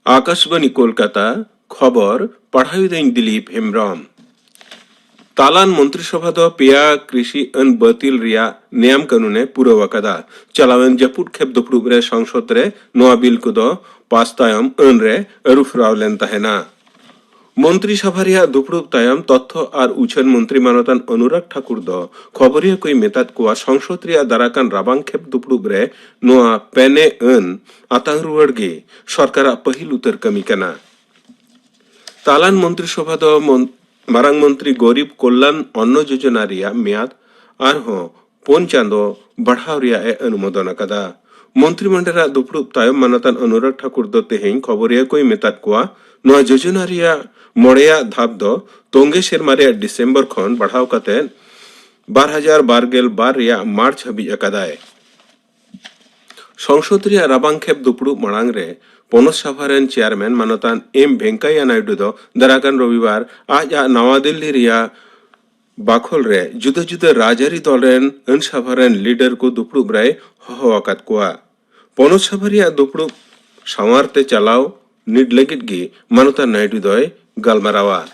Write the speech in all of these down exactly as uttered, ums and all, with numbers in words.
ᱟᱠᱟᱥᱵᱟᱱᱤ ᱠᱳᱞᱠᱟᱛᱟ, ᱠᱷᱚᱵᱚᱨ ᱯᱟᱲᱦᱟᱣᱤᱫᱟᱹᱧ ᱫᱤᱞᱤᱯ ᱦᱮᱢᱵᱨᱚᱢ᱾ ᱛᱟᱞᱟᱱ ᱢᱚᱱᱛᱨᱤ ᱥᱚᱵᱷᱟ ᱫᱚ ᱯᱮᱭᱟ ᱠᱨᱤᱥᱤ ᱟᱹᱱ ᱵᱟᱹᱛᱤᱞ ᱨᱮᱭᱟᱜ ᱱᱮᱭᱟᱢ ᱠᱟᱹᱱᱩᱱᱮ ᱯᱩᱨᱟᱹᱣ ᱟᱠᱟᱫᱟ᱾ ᱪᱟᱞᱟᱣᱮᱱ ᱡᱟᱹᱯᱩᱫ ᱠᱷᱮᱯ ᱫᱩᱯᱲᱩᱵ ᱨᱮ ᱥᱚᱝᱥᱚᱫ ᱨᱮ ᱱᱚᱣᱟ ᱵᱤᱞ ᱠᱚᱫᱚ ᱯᱟᱥ ᱛᱟᱭᱚᱢ ᱟᱹᱱ ᱨᱮ ᱟᱹᱨᱩ ᱯᱷᱮᱨᱟᱣ ᱞᱮᱱ ᱛᱟᱦᱮᱱᱟ᱾ ᱢᱚᱱᱛᱨᱤ ᱥᱚᱵᱷᱟ ᱨᱮᱭᱟᱜ ᱫᱩᱯᱲᱩᱵ ᱛᱟᱭᱚᱢ ᱛᱚᱛᱛᱷᱚ ᱟᱨ ᱩᱪᱷᱟᱹᱱ ᱢᱚᱱᱛᱨᱤ ᱢᱟᱱᱚᱛᱟᱱ ᱚᱱᱩᱨᱟᱜᱽ ᱴᱷᱟᱠᱩᱨ ᱫᱚ ᱠᱷᱚᱵᱚᱨᱤᱭᱟᱹ ᱠᱚᱭ ᱢᱮᱛᱟᱫ ᱠᱚᱣᱟ, ᱥᱚᱝᱥᱚᱫ ᱨᱮᱭᱟᱜ ᱫᱟᱨᱟᱠᱟᱱ ᱨᱟᱵᱟᱝ ᱠᱷᱮᱯ ᱫᱩᱯᱲᱩᱵ ᱨᱮ ᱱᱚᱣᱟ ᱯᱮᱱᱮ ᱟᱹᱱ ᱟᱛᱟᱝ ᱨᱩᱣᱟᱹᱲ ᱜᱮ ᱥᱚᱨᱠᱟᱨᱟᱜ ᱯᱟᱹᱦᱤᱞ ᱩᱛᱟᱹᱨ ᱠᱟᱹᱢᱤ ᱠᱟᱱᱟ᱾ ᱛᱟᱞᱟᱱ ᱢᱚᱱᱛᱨᱤ ᱥᱚᱵᱷᱟ ᱫᱚ ᱢᱚᱱ-, ᱢᱟᱨᱟᱝ ᱢᱚᱱᱛᱨᱤ ᱜᱚᱨᱤᱵ ᱠᱚᱞᱞᱟᱱ ᱚᱱᱱᱚ ᱡᱳᱡᱚᱱᱟ ᱨᱮᱭᱟᱜ ᱢᱮᱭᱟᱫ ᱟᱨᱦᱚᱸ ᱯᱩᱱ ᱪᱟᱸᱫᱚ ᱵᱟᱲᱦᱟᱣ ᱨᱮᱭᱟᱜ ᱮ ᱚᱱᱩᱢᱳᱫᱚᱱ ᱟᱠᱟᱫᱟ᱾ ᱢᱚᱱᱛᱨᱤᱢᱚᱱᱰᱚᱞ ᱨᱮᱭᱟᱜ ᱫᱩᱯᱲᱩᱵ ᱛᱟᱭᱚᱢ ᱢᱟᱱᱚᱛᱟᱱ ᱚᱱᱩᱨᱟᱜᱽ ᱴᱷᱟᱠᱩᱨ ᱫᱚ ᱛᱮᱦᱮᱧ ᱠᱷᱚᱵᱚᱨᱤᱭᱟᱹ ᱠᱚᱭ ᱢᱮᱛᱟᱫ ᱠᱚᱣᱟ, ᱱᱚᱣᱟ ᱡᱳᱡᱚᱱᱟ ᱨᱮᱭᱟᱜ ᱢᱚᱬᱮᱭᱟᱜ ᱫᱷᱟᱯ ᱫᱚ ᱛᱚᱝᱜᱮ ᱥᱮᱨᱢᱟ ᱨᱮᱭᱟᱜ ᱰᱤᱥᱮᱢᱵᱚᱨ ᱠᱷᱚᱱ ᱵᱟᱲᱦᱟᱣ ᱠᱟᱛᱮ ᱵᱟᱨ ᱦᱟᱡᱟᱨ ᱵᱟᱨ ᱜᱮᱞ ᱵᱟᱨ ᱨᱮᱭᱟᱜ ᱢᱟᱨᱪ ᱦᱟᱹᱵᱤᱡ ᱟᱠᱟᱫᱟᱭ᱾ ᱥᱚᱝᱥᱚᱫ ᱨᱮᱭᱟᱜ ᱨᱟᱵᱟᱝ ᱠᱷᱮᱯ ᱫᱩᱯᱲᱩᱵ ᱢᱟᱲᱟᱝ ᱨᱮ ᱯᱚᱱᱚᱛ ᱥᱚᱵᱷᱟ ᱨᱮᱱ ᱪᱮᱭᱟᱨᱢᱮᱱ ᱢᱟᱱᱚᱛᱟᱱ ᱮᱢ ᱵᱷᱮᱝᱠᱟᱭᱟ ᱱᱟᱭᱰᱩ ᱫᱚ ᱫᱟᱨᱟᱠᱟᱱ ᱨᱚᱵᱤᱵᱟᱨ ᱟᱡ ᱟᱜ ᱱᱟᱣᱟ ᱫᱤᱞᱞᱤ ᱨᱮᱭᱟᱜ ᱵᱟᱠᱷᱳᱞ ᱨᱮ ᱡᱩᱫᱟᱹ ᱡᱩᱫᱟᱹ ᱨᱟᱡᱽᱟᱹᱨᱤ ᱫᱚᱞ ᱨᱮᱱ ᱟᱹᱱ ᱥᱚᱵᱷᱟ ᱨᱮᱱ ᱞᱤᱰᱟᱨ ᱠᱚ ᱫᱩᱯᱲᱩᱵ ᱨᱮᱭ ᱦᱚᱦᱚ ᱟᱠᱟᱫ ᱠᱚᱣᱟ᱾ ᱯᱚᱱᱚᱛ ᱥᱚᱵᱷᱟ ᱨᱮᱭᱟᱜ ᱫᱩᱯᱲᱩᱵ ᱥᱟᱶᱟᱨ ᱛᱮ ᱪᱟᱞᱟᱣ ᱱᱤᱛ ᱞᱟᱹᱜᱤᱫ ᱜᱮ ᱢᱟᱱᱚᱛᱟᱱ ᱱᱟᱭᱰᱩ ᱫᱚᱭ ᱜᱟᱞᱢᱟᱨᱟᱣᱟ᱾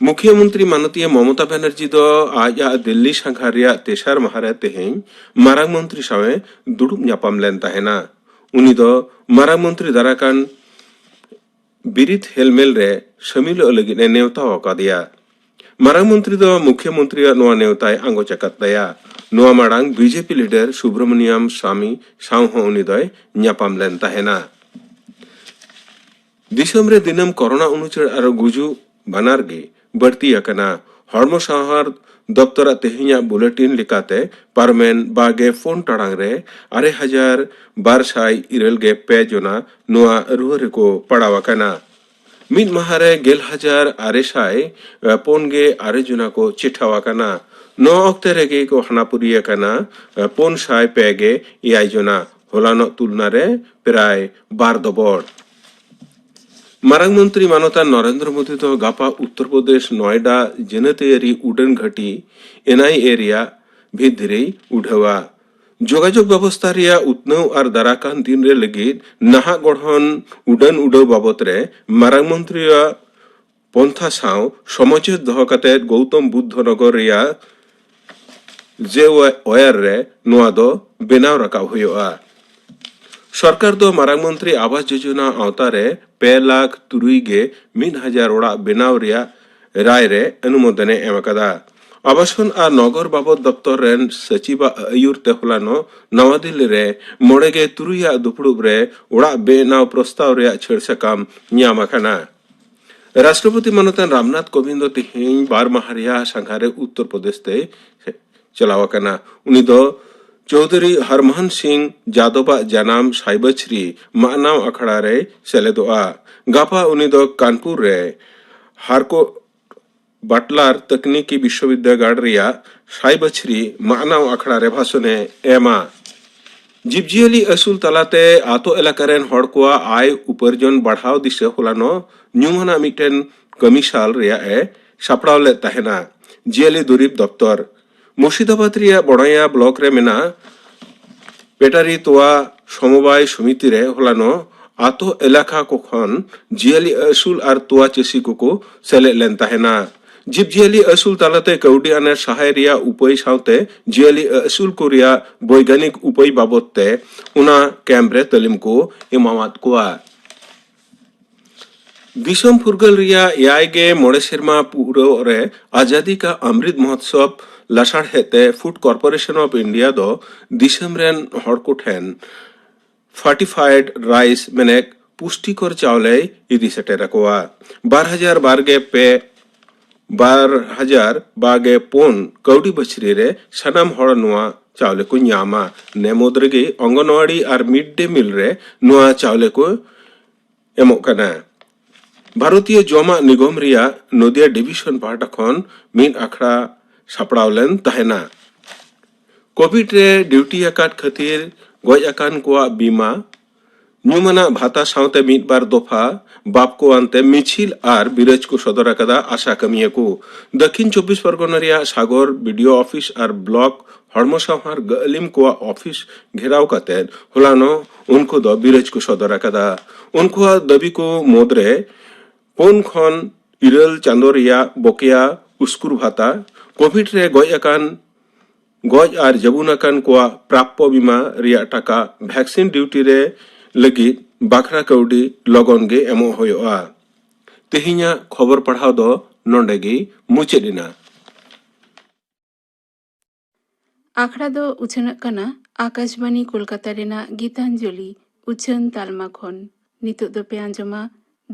ᱢᱩᱠᱷᱭᱟᱹ ᱢᱚᱱᱛᱨᱤ ᱢᱟᱱᱚᱛᱤᱭᱟᱹ ᱢᱚᱢᱚᱛᱟ ᱵᱟᱱᱟᱨᱡᱤ ᱫᱚ ᱟᱡ ᱟᱜ ᱫᱤᱞᱞᱤ ᱥᱟᱸᱜᱷᱟᱨ ᱨᱮᱭᱟᱜ ᱛᱮᱥᱟᱨ ᱢᱟᱦᱟ ᱨᱮ ᱛᱮᱦᱮᱧ ᱢᱟᱨᱟᱝ ᱢᱚᱱᱛᱨᱤ ᱥᱟᱶ ᱮ ᱫᱩᱲᱩᱵ ᱧᱟᱯᱟᱢ ᱞᱮᱱ ᱛᱟᱦᱮᱱᱟ᱾ ᱩᱱᱤ ᱫᱚ ᱢᱟᱨᱟᱝ ᱢᱚᱱᱛᱨᱤ ᱫᱟᱨᱟᱠᱟᱱ ᱵᱤᱨᱤᱫ ᱦᱮᱞᱢᱮᱞ ᱨᱮ ᱥᱟᱹᱢᱤᱞᱚᱜ ᱞᱟᱹᱜᱤᱫ ᱮ ᱱᱮᱣᱛᱟ ᱟᱠᱟᱫᱮᱭᱟ᱾ ᱢᱟᱨᱟᱝ ᱢᱚᱱᱛᱨᱤ ᱫᱚ ᱢᱩᱠᱷᱭᱟᱹ ᱢᱚᱱᱛᱨᱤᱭᱟᱜ ᱱᱚᱣᱟ ᱱᱮᱣᱛᱟᱭ ᱟᱸᱜᱚᱪ ᱟᱠᱟᱫ ᱛᱟᱭᱟ᱾ ᱱᱚᱣᱟ ᱢᱟᱲᱟᱝ ᱵᱤᱡᱮᱯᱤ ᱞᱤᱰᱟᱨ ᱥᱩᱵᱨᱚᱢᱚᱱᱤᱭᱟᱢ ᱥᱟᱢᱤ ᱥᱟᱶ ᱦᱚᱸ ᱩᱱᱤ ᱫᱚᱭ ᱧᱟᱯᱟᱢ ᱞᱮᱱ ᱛᱟᱦᱮᱱᱟ᱾ ᱫᱤᱥᱚᱢ ᱨᱮ ᱫᱤᱱᱟᱹᱢ ᱠᱚᱨᱳᱱᱟ ᱩᱱᱩᱪᱟᱹᱲ ᱟᱨ ᱜᱩᱡᱩᱜ ᱵᱟᱱᱟᱨ ᱜᱮ ᱵᱟᱹᱲᱛᱤ ᱟᱠᱟᱱᱟ᱾ ᱦᱚᱲᱢᱚ ᱥᱟᱶᱟᱨ ᱫᱚᱯᱛᱚᱨᱟᱜ ᱛᱮᱦᱮᱧᱟᱜ ᱵᱩᱞᱮᱴᱤᱱ ᱞᱮᱠᱟᱛᱮ ᱯᱟᱨᱚᱢᱮᱱ ᱵᱟᱜᱮ ᱯᱩᱱ ᱴᱟᱲᱟᱝ ᱨᱮ ᱟᱨᱮ ᱦᱟᱡᱟᱨ ᱵᱟᱨ ᱥᱟᱭ ᱤᱨᱟᱹᱞ ᱜᱮ ᱯᱮ ᱡᱚᱱᱟ ᱱᱚᱣᱟ ᱨᱩᱣᱟᱹ ᱨᱮᱠᱚ ᱯᱟᱲᱟᱣ ᱟᱠᱟᱱᱟ᱾ ᱢᱤᱫ ᱢᱟᱦᱟ ᱨᱮ ᱜᱮᱞ ᱦᱟᱡᱟᱨ ᱟᱨᱮ ᱥᱟᱭ ᱯᱩᱱ ᱜᱮ ᱟᱨᱮ ᱡᱚᱱᱟ ᱠᱚ ᱪᱮᱴᱷᱟᱣ ᱟᱠᱟᱱᱟ᱾ ᱱᱚᱣᱟ ᱚᱠᱛᱮ ᱨᱮᱜᱮ ᱠᱚ ᱦᱟᱱᱟᱯᱩᱨᱤ ᱟᱠᱟᱱᱟ ᱯᱩᱱ ᱥᱟᱭ ᱯᱮ ᱜᱮ ᱮᱭᱟᱭ ᱡᱚᱱᱟ᱾ ᱦᱚᱞᱟᱱᱚᱜ ᱛᱩᱞᱱᱟ ᱨᱮ ᱯᱨᱟᱭ ᱵᱟᱨ ᱫᱚᱵᱚᱲ᱾ ᱢᱟᱨᱟᱝ ᱢᱚᱱᱛᱨᱤ ᱢᱟᱱᱚᱛᱟᱱ ᱱᱚᱨᱮᱱᱫᱨᱚ ᱢᱳᱫᱤ ᱫᱚ ᱜᱟᱯᱟ ᱩᱛᱛᱚᱨ ᱯᱨᱚᱫᱮᱥ ᱱᱚᱭᱰᱟ ᱡᱟᱹᱱᱟᱹᱛᱤᱭᱟᱹᱨᱤ ᱩᱰᱟᱹᱱ ᱜᱷᱟᱹᱴᱤ, ᱮᱱ ᱟᱭ ᱮ, ᱨᱮᱭᱟᱜ ᱵᱷᱤᱛ ᱫᱷᱤᱨᱤᱭ ᱩᱰᱷᱟᱹᱣᱟ᱾ ᱡᱳᱜᱟᱡᱳᱜᱽ ᱵᱮᱵᱚᱥᱛᱷᱟ ᱨᱮᱭᱟᱜ ᱩᱛᱱᱟᱹᱣ ᱟᱨ ᱫᱟᱨᱟᱠᱟᱱ ᱫᱤᱱ ᱨᱮ ᱞᱟᱹᱜᱤᱫ ᱱᱟᱦᱟᱜ ᱜᱚᱲᱦᱚᱱ ᱩᱰᱟᱹᱱ ᱩᱰᱟᱹᱣ ᱵᱟᱵᱚᱛ ᱨᱮ ᱢᱟᱨᱟᱝ ᱢᱚᱱᱛᱨᱤᱭᱟᱜ ᱯᱚᱱᱛᱷᱟ ᱥᱟᱶ ᱥᱚᱢᱚᱡᱷᱮ ᱫᱚᱦᱚ ᱠᱟᱛᱮ ᱜᱳᱣᱛᱚᱢ ᱵᱩᱫᱽᱫᱷᱚ ᱱᱚᱜᱚᱨ ᱨᱮᱭᱟᱜ ᱡᱮ ᱳᱭᱟᱨ ᱨᱮ ᱱᱚᱣᱟ ᱫᱚ ᱵᱮᱱᱟᱣ ᱨᱟᱠᱟᱵ ᱦᱩᱭᱩᱜᱼᱟ᱾ ᱥᱚᱨᱠᱟᱨ ᱫᱚ ᱢᱟᱨᱟᱝ ᱢᱚᱱᱛᱨᱤ ᱟᱵᱟᱥ ᱡᱳᱡᱚᱱᱟ ᱟᱣᱛᱟ ᱨᱮ ᱯᱮ ᱞᱟᱠᱷ ᱛᱩᱨᱩᱭ ᱜᱮ ᱢᱤᱫ ᱦᱟᱡᱟᱨ ᱚᱲᱟᱜ ᱵᱮᱱᱟᱣ ᱨᱮᱭᱟᱜ ᱨᱟᱭ ᱨᱮ ᱚᱱᱩᱢᱳᱫᱚᱱᱮ ᱮᱢ ᱟᱠᱟᱫᱟ᱾ ᱟᱵᱟᱥᱚᱱ ᱟᱨ ᱱᱚᱜᱚᱨ ᱵᱟᱵᱚᱛ ᱫᱚᱯᱛᱚᱨ ᱨᱮᱱ ᱥᱚᱪᱤᱵᱟᱜ ᱟᱹᱭᱩᱨ ᱛᱮ ᱦᱚᱞᱟᱱᱚᱜ ᱱᱟᱣᱟ ᱫᱤᱞᱞᱤ ᱨᱮ ᱢᱚᱬᱮ ᱜᱮ ᱛᱩᱨᱩᱭ ᱟᱜ ᱫᱩᱯᱲᱩᱵ ᱨᱮ ᱚᱲᱟᱜ ᱵᱮᱱᱟᱣ ᱯᱨᱚᱥᱛᱟᱵ ᱨᱮᱭᱟᱜ ᱪᱷᱟᱹᱲ ᱥᱟᱠᱟᱢ ᱧᱟᱢ ᱟᱠᱟᱱᱟ᱾ ᱨᱟᱥᱴᱨᱚᱯᱚᱛᱤ ᱢᱟᱱᱚᱛᱟᱱ ᱨᱟᱢᱱᱟᱛᱷ ᱠᱳᱵᱤᱱᱫ ᱫᱚ ᱛᱮᱦᱮᱧ ᱵᱟᱨ ᱢᱟᱦᱟ ᱨᱮᱭᱟᱜ ᱥᱟᱸᱜᱷᱟᱨ ᱨᱮ ᱩᱛᱛᱚᱨ ᱯᱨᱚᱫᱮᱥ ᱛᱮᱭ ᱪᱟᱞᱟᱣ ᱟᱠᱟᱱᱟ᱾ ᱩᱱᱤ ᱫᱚ ᱪᱳᱣᱫᱷᱩᱨᱤ ᱦᱚᱨᱢᱳᱦᱚᱱ ᱥᱤᱝ ᱡᱟᱫᱚᱵᱟᱜ ᱡᱟᱱᱟᱢ ᱥᱟᱭᱵᱟᱪᱷᱨᱤ ᱢᱟᱜᱱᱟᱣ ᱟᱠᱷᱲᱟ ᱨᱮᱭ ᱥᱮᱞᱮᱫᱚᱜᱼᱟ᱾ ᱜᱟᱯᱟ ᱩᱱᱤ ᱫᱚ ᱠᱟᱱᱯᱩᱨ ᱨᱮ ᱦᱟᱨᱠᱳ ᱵᱟᱴᱞᱟᱨ ᱛᱟᱠᱱᱤᱠᱤ ᱵᱤᱥᱥᱚᱵᱤᱫᱽᱫᱟᱹᱜᱟᱲ ᱨᱮᱭᱟᱜ ᱥᱟᱭᱵᱟᱪᱷᱨᱤ ᱢᱟᱜᱱᱟᱣ ᱟᱠᱷᱲᱟ ᱨᱮ ᱵᱷᱟᱥᱚᱱᱮ ᱮᱢᱟ᱾ ᱡᱤᱵᱽᱡᱤᱭᱟᱹᱞᱤ ᱟᱹᱥᱩᱞ ᱛᱟᱞᱟᱛᱮ ᱟᱛᱳ ᱮᱞᱟᱠᱟ ᱨᱮᱱ ᱦᱚᱲ ᱠᱚᱣᱟᱜ ᱟᱭ ᱩᱯᱟᱹᱨᱡᱚᱱ ᱵᱟᱲᱦᱟᱣ ᱫᱤᱥᱟᱹ ᱦᱚᱞᱟᱱᱚᱜ ᱧᱩᱢᱟᱱᱟᱜ ᱢᱤᱫᱴᱮᱱ ᱠᱟᱹᱢᱤ ᱥᱟᱞ ᱨᱮᱭᱟᱜ ᱮ ᱥᱟᱯᱲᱟᱣ ᱞᱮᱫ ᱛᱟᱦᱮᱱᱟ᱾ ᱡᱤᱭᱟᱹᱞᱤ ᱫᱩᱨᱤᱵ ᱫᱚᱯᱛᱚᱨ ᱢᱩᱨᱥᱤᱫᱟᱵᱟᱫᱽ ᱨᱮᱭᱟᱜ ᱵᱚᱲᱟᱭᱟ ᱵᱞᱚᱠ ᱨᱮ ᱢᱮᱱᱟᱜ ᱯᱮᱴᱟᱨᱤ ᱛᱚᱣᱟ ᱥᱚᱢᱚᱵᱟᱭ ᱥᱚᱢᱤᱛᱤ ᱨᱮ ᱦᱚᱞᱟᱱᱚᱜ ᱟᱛᱳ ᱮᱞᱟᱠᱟ ᱠᱚ ᱠᱷᱚᱱ ᱡᱤᱭᱟᱹᱞᱤ ᱟᱹᱥᱩᱞ ᱟᱨ ᱛᱚᱣᱟ ᱪᱟᱹᱥᱤ ᱠᱚᱠᱚ ᱥᱮᱞᱮᱫ ᱞᱮᱱ ᱛᱟᱦᱮᱱᱟ᱾ ᱡᱤᱵᱽᱡᱤᱭᱟᱹᱞᱤ ᱟᱹᱥᱩᱞ ᱛᱟᱞᱟᱛᱮ ᱠᱟᱹᱣᱰᱤ ᱟᱱᱟᱴ ᱥᱟᱦᱟᱭ ᱨᱮᱭᱟᱜ ᱩᱯᱟᱹᱭ ᱥᱟᱶᱛᱮ ᱡᱤᱭᱟᱹᱞᱤ ᱟᱹᱥᱩᱞ ᱠᱚ ᱨᱮᱭᱟᱜ ᱵᱳᱭᱜᱟᱱᱤᱠ ᱩᱯᱟᱹᱭ ᱵᱟᱵᱚᱛ ᱛᱮ ᱚᱱᱟ ᱠᱮᱢᱯ ᱨᱮ ᱛᱟᱹᱞᱤᱢ ᱠᱚ ᱮᱢᱟᱣᱟᱫ ᱠᱚᱣᱟ᱾ ᱫᱤᱥᱚᱢ ᱯᱷᱩᱨᱜᱟᱹᱞ ᱨᱮᱭᱟᱜ ᱮᱭᱟᱭ ᱜᱮ ᱢᱚᱬᱮ ᱥᱮᱨᱢᱟ ᱯᱩᱨᱟᱹᱣ ᱨᱮ ᱟᱡᱟᱫᱤ ᱠᱟ ᱚᱢᱨᱤᱛ ᱢᱚᱦᱳᱛᱥᱚᱵ ᱞᱟᱥᱟᱲᱦᱮᱫ ᱛᱮ ᱯᱷᱩᱰ ᱠᱚᱨᱯᱳᱨᱮᱥᱚᱱ ᱚᱯᱷ ᱤᱱᱰᱤᱭᱟ ᱫᱚ ᱫᱤᱥᱚᱢ ᱨᱮᱱ ᱦᱚᱲ ᱠᱚ ᱴᱷᱮᱱ ᱯᱷᱟᱨᱴᱤᱯᱷᱟᱭᱮᱰ ᱨᱟᱭᱤᱥ ᱢᱮᱱᱮᱠ ᱯᱩᱥᱴᱤᱠᱚᱨ ᱪᱟᱣᱞᱮᱭ ᱤᱫᱤ ᱥᱮᱴᱮᱨ ᱟᱠᱚᱣᱟ᱾ ᱵᱟᱨ ᱦᱟᱡᱟᱨ ᱵᱟᱨ ᱜᱮ ᱯᱮ ᱵᱟᱨ ᱦᱟᱡᱟᱨ ᱵᱟᱨ ᱜᱮ ᱯᱩᱱ ᱠᱟᱹᱣᱰᱤ ᱵᱟᱹᱪᱷᱨᱤ ᱨᱮ ᱥᱟᱱᱟᱢ ᱦᱚᱲ ᱱᱚᱣᱟ ᱪᱟᱣᱞᱮ ᱠᱚ ᱧᱟᱢᱟ᱾ ᱱᱮ ᱢᱩᱫᱽ ᱨᱮᱜᱮ ᱚᱝᱜᱚᱱᱣᱟᱲᱤ ᱟᱨ ᱢᱤᱰ ᱰᱮ ᱢᱤᱞ ᱨᱮ ᱱᱚᱣᱟ ᱪᱟᱣᱞᱮ ᱠᱚ ᱮᱢᱚᱜ ᱠᱟᱱᱟ᱾ ᱵᱷᱟᱨᱚᱛᱤᱭᱚ ᱡᱚᱢᱟᱜ ᱱᱤᱜᱚᱢ ᱨᱮᱭᱟᱜ ᱱᱚᱫᱤᱭᱟ ᱰᱤᱵᱷᱤᱥᱚᱱ ᱯᱟᱦᱴᱟ ᱠᱷᱚᱱ ᱢᱤᱫ ᱟᱠᱷᱲᱟ ᱥᱟᱯᱲᱟᱣ ᱞᱮᱱ ᱛᱟᱦᱮᱱᱟ᱾ ᱠᱳᱵᱷᱤᱰ ᱨᱮ ᱰᱤᱭᱩᱴᱤ ᱟᱠᱟᱫ ᱠᱷᱟᱹᱛᱤᱨ ᱜᱚᱡ ᱟᱠᱟᱱ ᱠᱚᱣᱟᱜ ᱵᱤᱢᱟ ᱧᱩᱢᱟᱱᱟᱜ ᱵᱷᱟᱛᱟ ᱥᱟᱶᱛᱮ ᱢᱤᱫ ᱵᱟᱨ ᱫᱚᱯᱷᱟ ᱵᱟᱯᱠᱚ ᱟᱱᱛᱮ ᱢᱤᱪᱷᱤᱞ ᱟᱨ ᱵᱤᱨᱟᱹᱡᱽ ᱠᱚ ᱥᱚᱫᱚᱨ ᱟᱠᱟᱫᱟ ᱟᱥᱟ ᱠᱟᱹᱢᱤᱭᱟᱹ ᱠᱚ᱾ ᱫᱟᱹᱠᱷᱤᱱ ᱪᱚᱵᱵᱤᱥ ᱯᱚᱨᱜᱚᱱᱟ ᱨᱮᱭᱟᱜ ᱥᱟᱜᱚᱨ ᱵᱤ ᱰᱤ ᱳ ᱚᱯᱷᱤᱥ ᱟᱨ ᱵᱞᱚᱠ ᱦᱚᱲᱢᱚ ᱥᱟᱶᱦᱟᱨ ᱜᱟᱹᱞᱤᱢ ᱠᱚᱣᱟᱜ ᱚᱯᱷᱤᱥ ᱜᱷᱮᱨᱟᱣ ᱠᱟᱛᱮ ᱦᱚᱞᱟᱱᱚᱜ ᱩᱱᱠᱩ ᱫᱚ ᱵᱤᱨᱟᱹᱡᱽ ᱠᱚ ᱥᱚᱫᱚᱨ ᱟᱠᱟᱫᱟ᱾ ᱩᱱᱠᱩᱣᱟᱜ ᱫᱟᱹᱵᱤ ᱠᱚ ᱢᱩᱫᱽᱨᱮ ᱯᱩᱱ ᱠᱷᱚᱱ ᱤᱨᱟᱹᱞ ᱪᱟᱸᱫᱚ ᱨᱮᱭᱟᱜ ᱵᱚᱠᱮᱭᱟ ᱩᱥᱠᱩᱨ ᱵᱷᱟᱛᱟ, ᱠᱳᱵᱷᱤᱰ ᱨᱮ ᱜᱚᱡ ᱟᱠᱟᱱ, ᱜᱚᱡ ᱟᱨ ᱡᱟᱹᱵᱩᱱ ᱟᱠᱟᱱ ᱠᱚᱣᱟᱜ ᱯᱨᱟᱯᱯᱚ ᱵᱤᱢᱟ ᱨᱮᱭᱟᱜ ᱴᱟᱠᱟ, ᱵᱷᱮᱠᱥᱤᱱ ᱰᱤᱭᱩᱴᱤ ᱨᱮ ᱞᱟᱹᱜᱤᱫ ᱵᱟᱠᱷᱨᱟ ᱠᱟᱹᱣᱰᱤ ᱞᱚᱜᱚᱱ ᱜᱮ ᱮᱢᱚᱜ ᱦᱩᱭᱩᱜᱼᱟ᱾ ᱛᱮᱦᱮᱧᱟᱜ ᱠᱷᱚᱵᱚᱨ ᱯᱟᱲᱦᱟᱣ ᱫᱚ ᱱᱚᱰᱮ ᱜᱮ ᱢᱩᱪᱟᱹᱫ ᱮᱱᱟ᱾ ᱟᱠᱷᱲᱟ ᱫᱚ ᱩᱪᱷᱟᱹᱱᱚᱜ ᱠᱟᱱᱟ ᱟᱠᱟᱥᱵᱟᱱᱤ ᱠᱳᱞᱠᱟᱛᱟ ᱨᱮᱱᱟᱜ ᱜᱤᱛᱟᱧᱡᱚᱞᱤ ᱩᱪᱷᱟᱹᱱ ᱛᱟᱞᱢᱟ ᱠᱷᱚᱱ᱾ ᱱᱤᱛᱚᱜ ᱫᱚᱯᱮ ᱟᱸᱡᱚᱢᱟ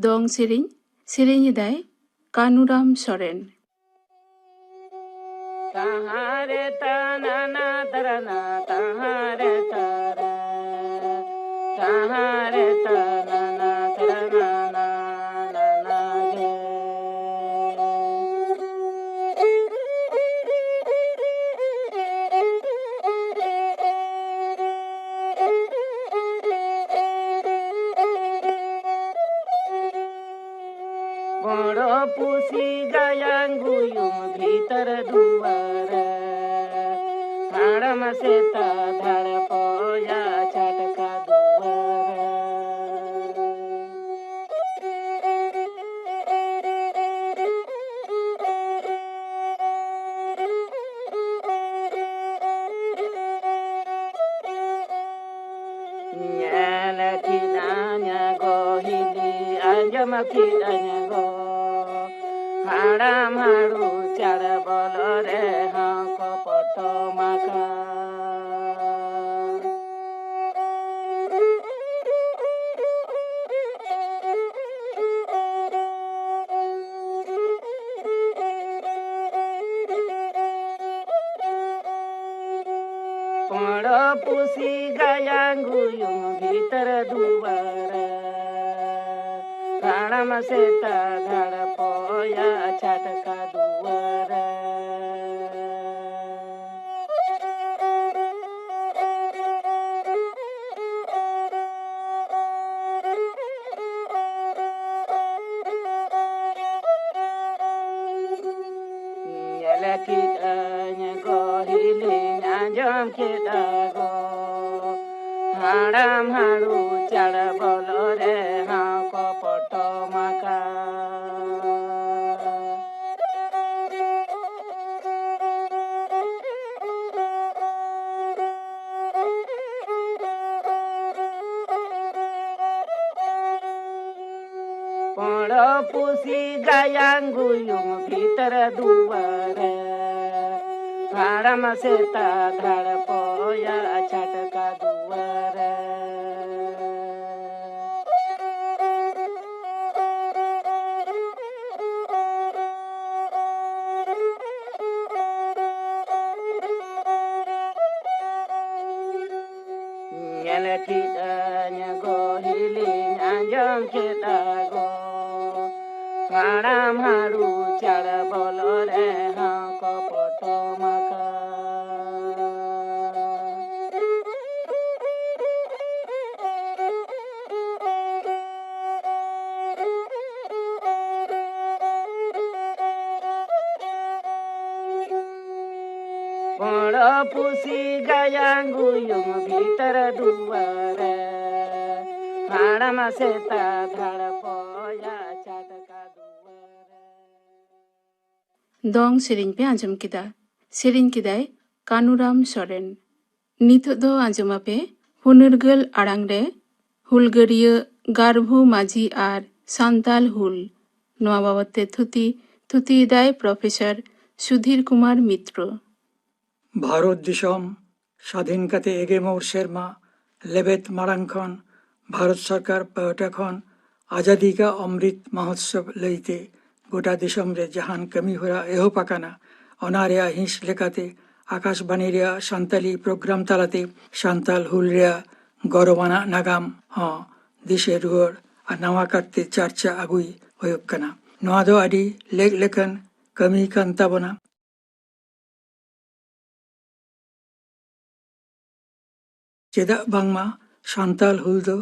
ᱫᱚᱝ ᱥᱮᱨᱮᱧ᱾ ᱥᱮᱨᱮᱧ ᱮᱫᱟᱭ ᱠᱟᱱᱩᱨᱟᱢ ᱥᱚᱨᱮᱱ᱾ ᱛᱟᱦᱟᱨᱮ ᱛᱟᱱᱟᱱᱟ ᱛᱟᱨᱟᱱᱟ, ᱛᱟᱦᱟᱨᱮ ᱛᱟᱨᱟ, ᱛᱟᱦᱟᱨᱮ ᱛᱟᱱᱟᱱᱟ ᱛᱟᱨᱟᱱᱟ, ᱱᱟᱱᱟ ᱨᱮ᱾ ᱵᱚᱲᱚ ᱯᱩᱥᱤ ᱜᱟᱭᱟᱝ ᱜᱩᱭᱩᱢ ᱵᱷᱤᱛᱟᱹᱨ ᱫᱩᱣᱟᱹᱨ, ᱦᱟᱲᱟᱢ ᱥᱮᱛᱟ ᱫᱷᱟᱲᱯᱚᱭᱟ ᱪᱷᱟᱴᱠᱟ ᱫᱩᱣᱟᱹᱨ᱾ ᱧᱮᱞ ᱠᱤᱫᱟᱹᱧ ᱜᱚ ᱦᱤᱞᱤ, ᱟᱸᱡᱚᱢ ᱠᱤᱫᱟᱹᱧ ᱜᱚ ᱦᱟᱲᱟᱢ ᱦᱟᱲᱩ, ᱪᱟᱲ ᱵᱚᱞᱚ ᱨᱮᱦᱚᱸ ᱠᱚ ᱯᱚᱴᱚᱢ ᱟᱠᱟᱫ᱾ ᱯᱩᱸᱰ ᱯᱩᱥᱤ ᱜᱟᱭᱟᱝ ᱜᱩᱭᱩᱝ ᱵᱷᱤᱛᱟᱹᱨ ᱫᱩᱣᱟᱹᱨ, ᱦᱟᱲᱟᱢ ᱥᱮᱛᱟ ᱫᱷᱟᱲᱯᱚᱭᱟ ᱪᱷᱟᱴᱠᱟ ᱫᱩᱣᱟᱹᱨ᱾ ᱠᱮᱫᱟᱹᱧ ᱜᱚ ᱦᱤᱞᱤᱧ ᱟᱸᱡᱚᱢ ᱠᱮᱫᱟ ᱜᱚ, ᱦᱟᱲᱟᱢ ᱦᱟᱲᱩ ᱪᱟᱲ ᱵᱚᱞᱚ ᱨᱮ ᱦᱚᱸ ᱠᱚ ᱯᱚᱴᱚᱢ ᱟᱠᱟᱫ᱾ ᱯᱚᱲᱚ ᱯᱩᱥᱤ ᱜᱟᱭᱟᱝ ᱜᱩᱭᱩᱝ ᱵᱷᱤᱛᱟᱹᱨ ᱫᱩᱣᱟᱹᱨ, ᱦᱟᱲᱟᱢ ᱥᱮᱛᱟ ᱫᱷᱟᱲ ᱯᱚᱭᱟ ᱪᱷᱟᱴᱠᱟ ᱫᱩᱣᱟᱹᱨ᱾ ᱧᱮᱞ ᱠᱮᱫᱟᱹᱧ ᱜᱚ ᱦᱤᱞᱤᱧ ᱟᱸᱡᱚᱢ ᱠᱮᱫᱟ ᱜᱚ, ᱦᱟᱲᱟᱢ ᱦᱟᱲᱩ ᱪᱟᱲ ᱵᱚᱞᱚ ᱨᱮᱦᱚᱸ ᱠᱚ ᱯᱚᱴᱚᱢ ᱟᱠᱟᱫ᱾ ᱯᱚᱲᱚ ᱯᱩᱥᱤ ᱜᱟᱭᱟᱝ ᱜᱩᱭᱩᱝ ᱵᱷᱤᱛᱟᱹᱨ ᱫᱩᱣᱟᱹᱨ, ᱦᱟᱲᱟᱢ ᱥᱮᱛᱟ ᱫᱷᱟᱲ ᱯᱚᱭᱟ ᱪᱷᱟᱴᱠᱟ ᱫᱩᱣᱟᱹᱨ᱾ ᱫᱚᱝ ᱥᱮᱨᱮᱧ ᱯᱮ ᱟᱸᱡᱚᱢ ᱠᱮᱫᱟ᱾ ᱥᱮᱨᱮᱧ ᱠᱮᱫᱟᱭ ᱠᱟᱱᱩᱨᱟᱢ ᱥᱚᱨᱮᱱ᱾ ᱱᱤᱛᱚᱜ ᱫᱚ ᱟᱸᱡᱚᱢ ᱟᱯᱮ ᱯᱷᱩᱱᱟᱹᱨᱜᱟᱹᱞ ᱟᱲᱟᱝ ᱨᱮ ᱦᱩᱞᱜᱟᱹᱨᱤᱭᱟᱹ ᱜᱟᱨᱵᱷᱩ ᱢᱟᱹᱡᱷᱤ ᱟᱨ ᱥᱟᱱᱛᱟᱞ ᱦᱩᱞ᱾ ᱱᱚᱣᱟ ᱵᱟᱵᱚᱛ ᱛᱮ ᱛᱷᱩᱛᱤ, ᱛᱷᱩᱛᱤᱭᱮᱫᱟᱭ ᱯᱨᱚᱯᱷᱮᱥᱚᱨ ᱥᱩᱫᱷᱤᱨ ᱠᱩᱢᱟᱨ ᱢᱤᱛᱨᱚ᱾ ᱵᱷᱟᱨᱚᱛ ᱫᱤᱥᱚᱢ ᱥᱟᱹᱫᱷᱤᱱ ᱠᱟᱛᱮ ᱮᱜᱮ ᱢᱚᱬ ᱥᱮᱨᱢᱟ ᱞᱮᱵᱮᱫ ᱢᱟᱲᱟᱝ ᱠᱷᱚᱱ ᱵᱷᱟᱨᱚᱛ ᱥᱚᱨᱠᱟᱨ ᱯᱟᱦᱴᱟ ᱠᱷᱚᱱ ᱟᱡᱟᱫᱤ ᱠᱟ ᱚᱢᱨᱤᱛ ᱢᱚᱦᱳᱛᱥᱚᱵ ᱞᱟᱹᱭᱛᱮ ᱜᱚᱴᱟ ᱫᱤᱥᱚᱢ ᱨᱮ ᱡᱟᱦᱟᱱ ᱠᱟᱹᱢᱤ ᱦᱚᱨᱟ ᱮᱦᱚᱵ ᱟᱠᱟᱱᱟ, ᱚᱱᱟ ᱨᱮᱭᱟᱜ ᱦᱤᱸᱥ ᱞᱮᱠᱟᱛᱮ ᱟᱠᱟᱥᱵᱟᱬᱤ ᱨᱮᱭᱟᱜ ᱥᱟᱱᱛᱟᱞᱤ ᱯᱨᱳᱜᱨᱟᱢ ᱛᱟᱞᱟᱛᱮ ᱥᱟᱱᱛᱟᱞ ᱦᱩᱞ ᱨᱮᱭᱟᱜ ᱜᱚᱨᱚᱵᱟᱱᱟᱜ ᱱᱟᱜᱟᱢ ᱦᱚᱸ ᱫᱤᱥᱟᱹ ᱨᱩᱣᱟᱹᱲ ᱟᱨ ᱱᱟᱣᱟ ᱠᱟᱨᱛᱮ ᱪᱟᱨᱪᱟ ᱟᱹᱜᱩᱭ ᱦᱩᱭᱩᱜ ᱠᱟᱱᱟ᱾ ᱱᱚᱣᱟ ᱫᱚ ᱟᱹᱰᱤ ᱞᱮᱠ ᱞᱮᱠᱟᱱ ᱠᱟᱹᱢᱤ ᱠᱟᱱ ᱛᱟᱵᱚᱱᱟ᱾ ᱪᱮᱫᱟᱜ ᱵᱟᱝᱢᱟ ᱥᱟᱱᱛᱟᱞ ᱦᱩᱞ ᱫᱚ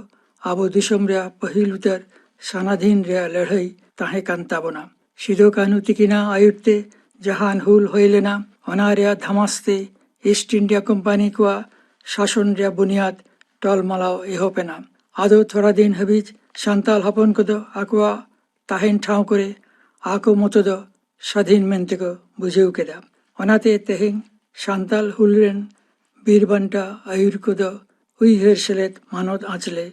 ᱟᱵᱚ ᱫᱤᱥᱚᱢ ᱨᱮᱭᱟᱜ ᱯᱟᱹᱦᱤᱞ ᱩᱛᱟᱹᱨ ᱥᱟᱱᱟᱫᱷᱤᱱ ᱨᱮᱭᱟᱜ ᱞᱟᱹᱲᱦᱟᱹᱭ ᱛᱟᱦᱮᱸ ᱠᱟᱱ ᱛᱟᱵᱚᱱᱟ᱾ ᱥᱤᱫᱩ ᱠᱟᱹᱱᱦᱩ ᱛᱤᱠᱤᱱᱟᱜ ᱟᱹᱭᱩᱨ ᱛᱮ ᱡᱟᱦᱟᱱ ᱦᱩᱞ ᱦᱩᱭ ᱞᱮᱱᱟ, ᱚᱱᱟ ᱨᱮᱭᱟᱜ ᱫᱷᱟᱢᱟᱥ ᱛᱮ ᱤᱥᱴ ᱤᱱᱰᱤᱭᱟ ᱠᱳᱢᱯᱟᱱᱤ ᱠᱚᱣᱟᱜ ᱥᱟᱥᱚᱱ ᱨᱮᱭᱟᱜ ᱵᱩᱱᱤᱭᱟᱫ ᱴᱚᱞᱢᱟᱞᱟᱣ ᱮᱦᱚᱵ ᱮᱱᱟ᱾ ᱟᱫᱚ ᱛᱷᱚᱲᱟ ᱫᱤᱱ ᱦᱟᱹᱵᱤᱡ ᱥᱟᱱᱛᱟᱞ ᱦᱚᱯᱚᱱ ᱠᱚᱫᱚ ᱟᱠᱚᱣᱟᱜ ᱛᱟᱦᱮᱱ ᱴᱷᱟᱶ ᱠᱚᱨᱮ ᱟᱠᱚ ᱢᱚᱛᱚ ᱫᱚ ᱥᱟᱹᱫᱷᱤᱱ ᱢᱮᱱᱛᱮ ᱠᱚ ᱵᱩᱡᱷᱟᱹᱣ ᱠᱮᱫᱟ᱾ ᱚᱱᱟᱛᱮ ᱛᱮᱦᱮᱧ ᱥᱟᱱᱛᱟᱞ ᱦᱩᱞ ᱨᱮᱱ ᱵᱤᱨ ᱵᱟᱱᱴᱟ ᱟᱹᱭᱩᱨ ᱠᱚᱫᱚ ᱩᱭᱦᱟᱹᱨ ᱥᱮᱞᱮᱫ ᱢᱟᱱᱚᱛ ᱟᱸᱪᱞᱮ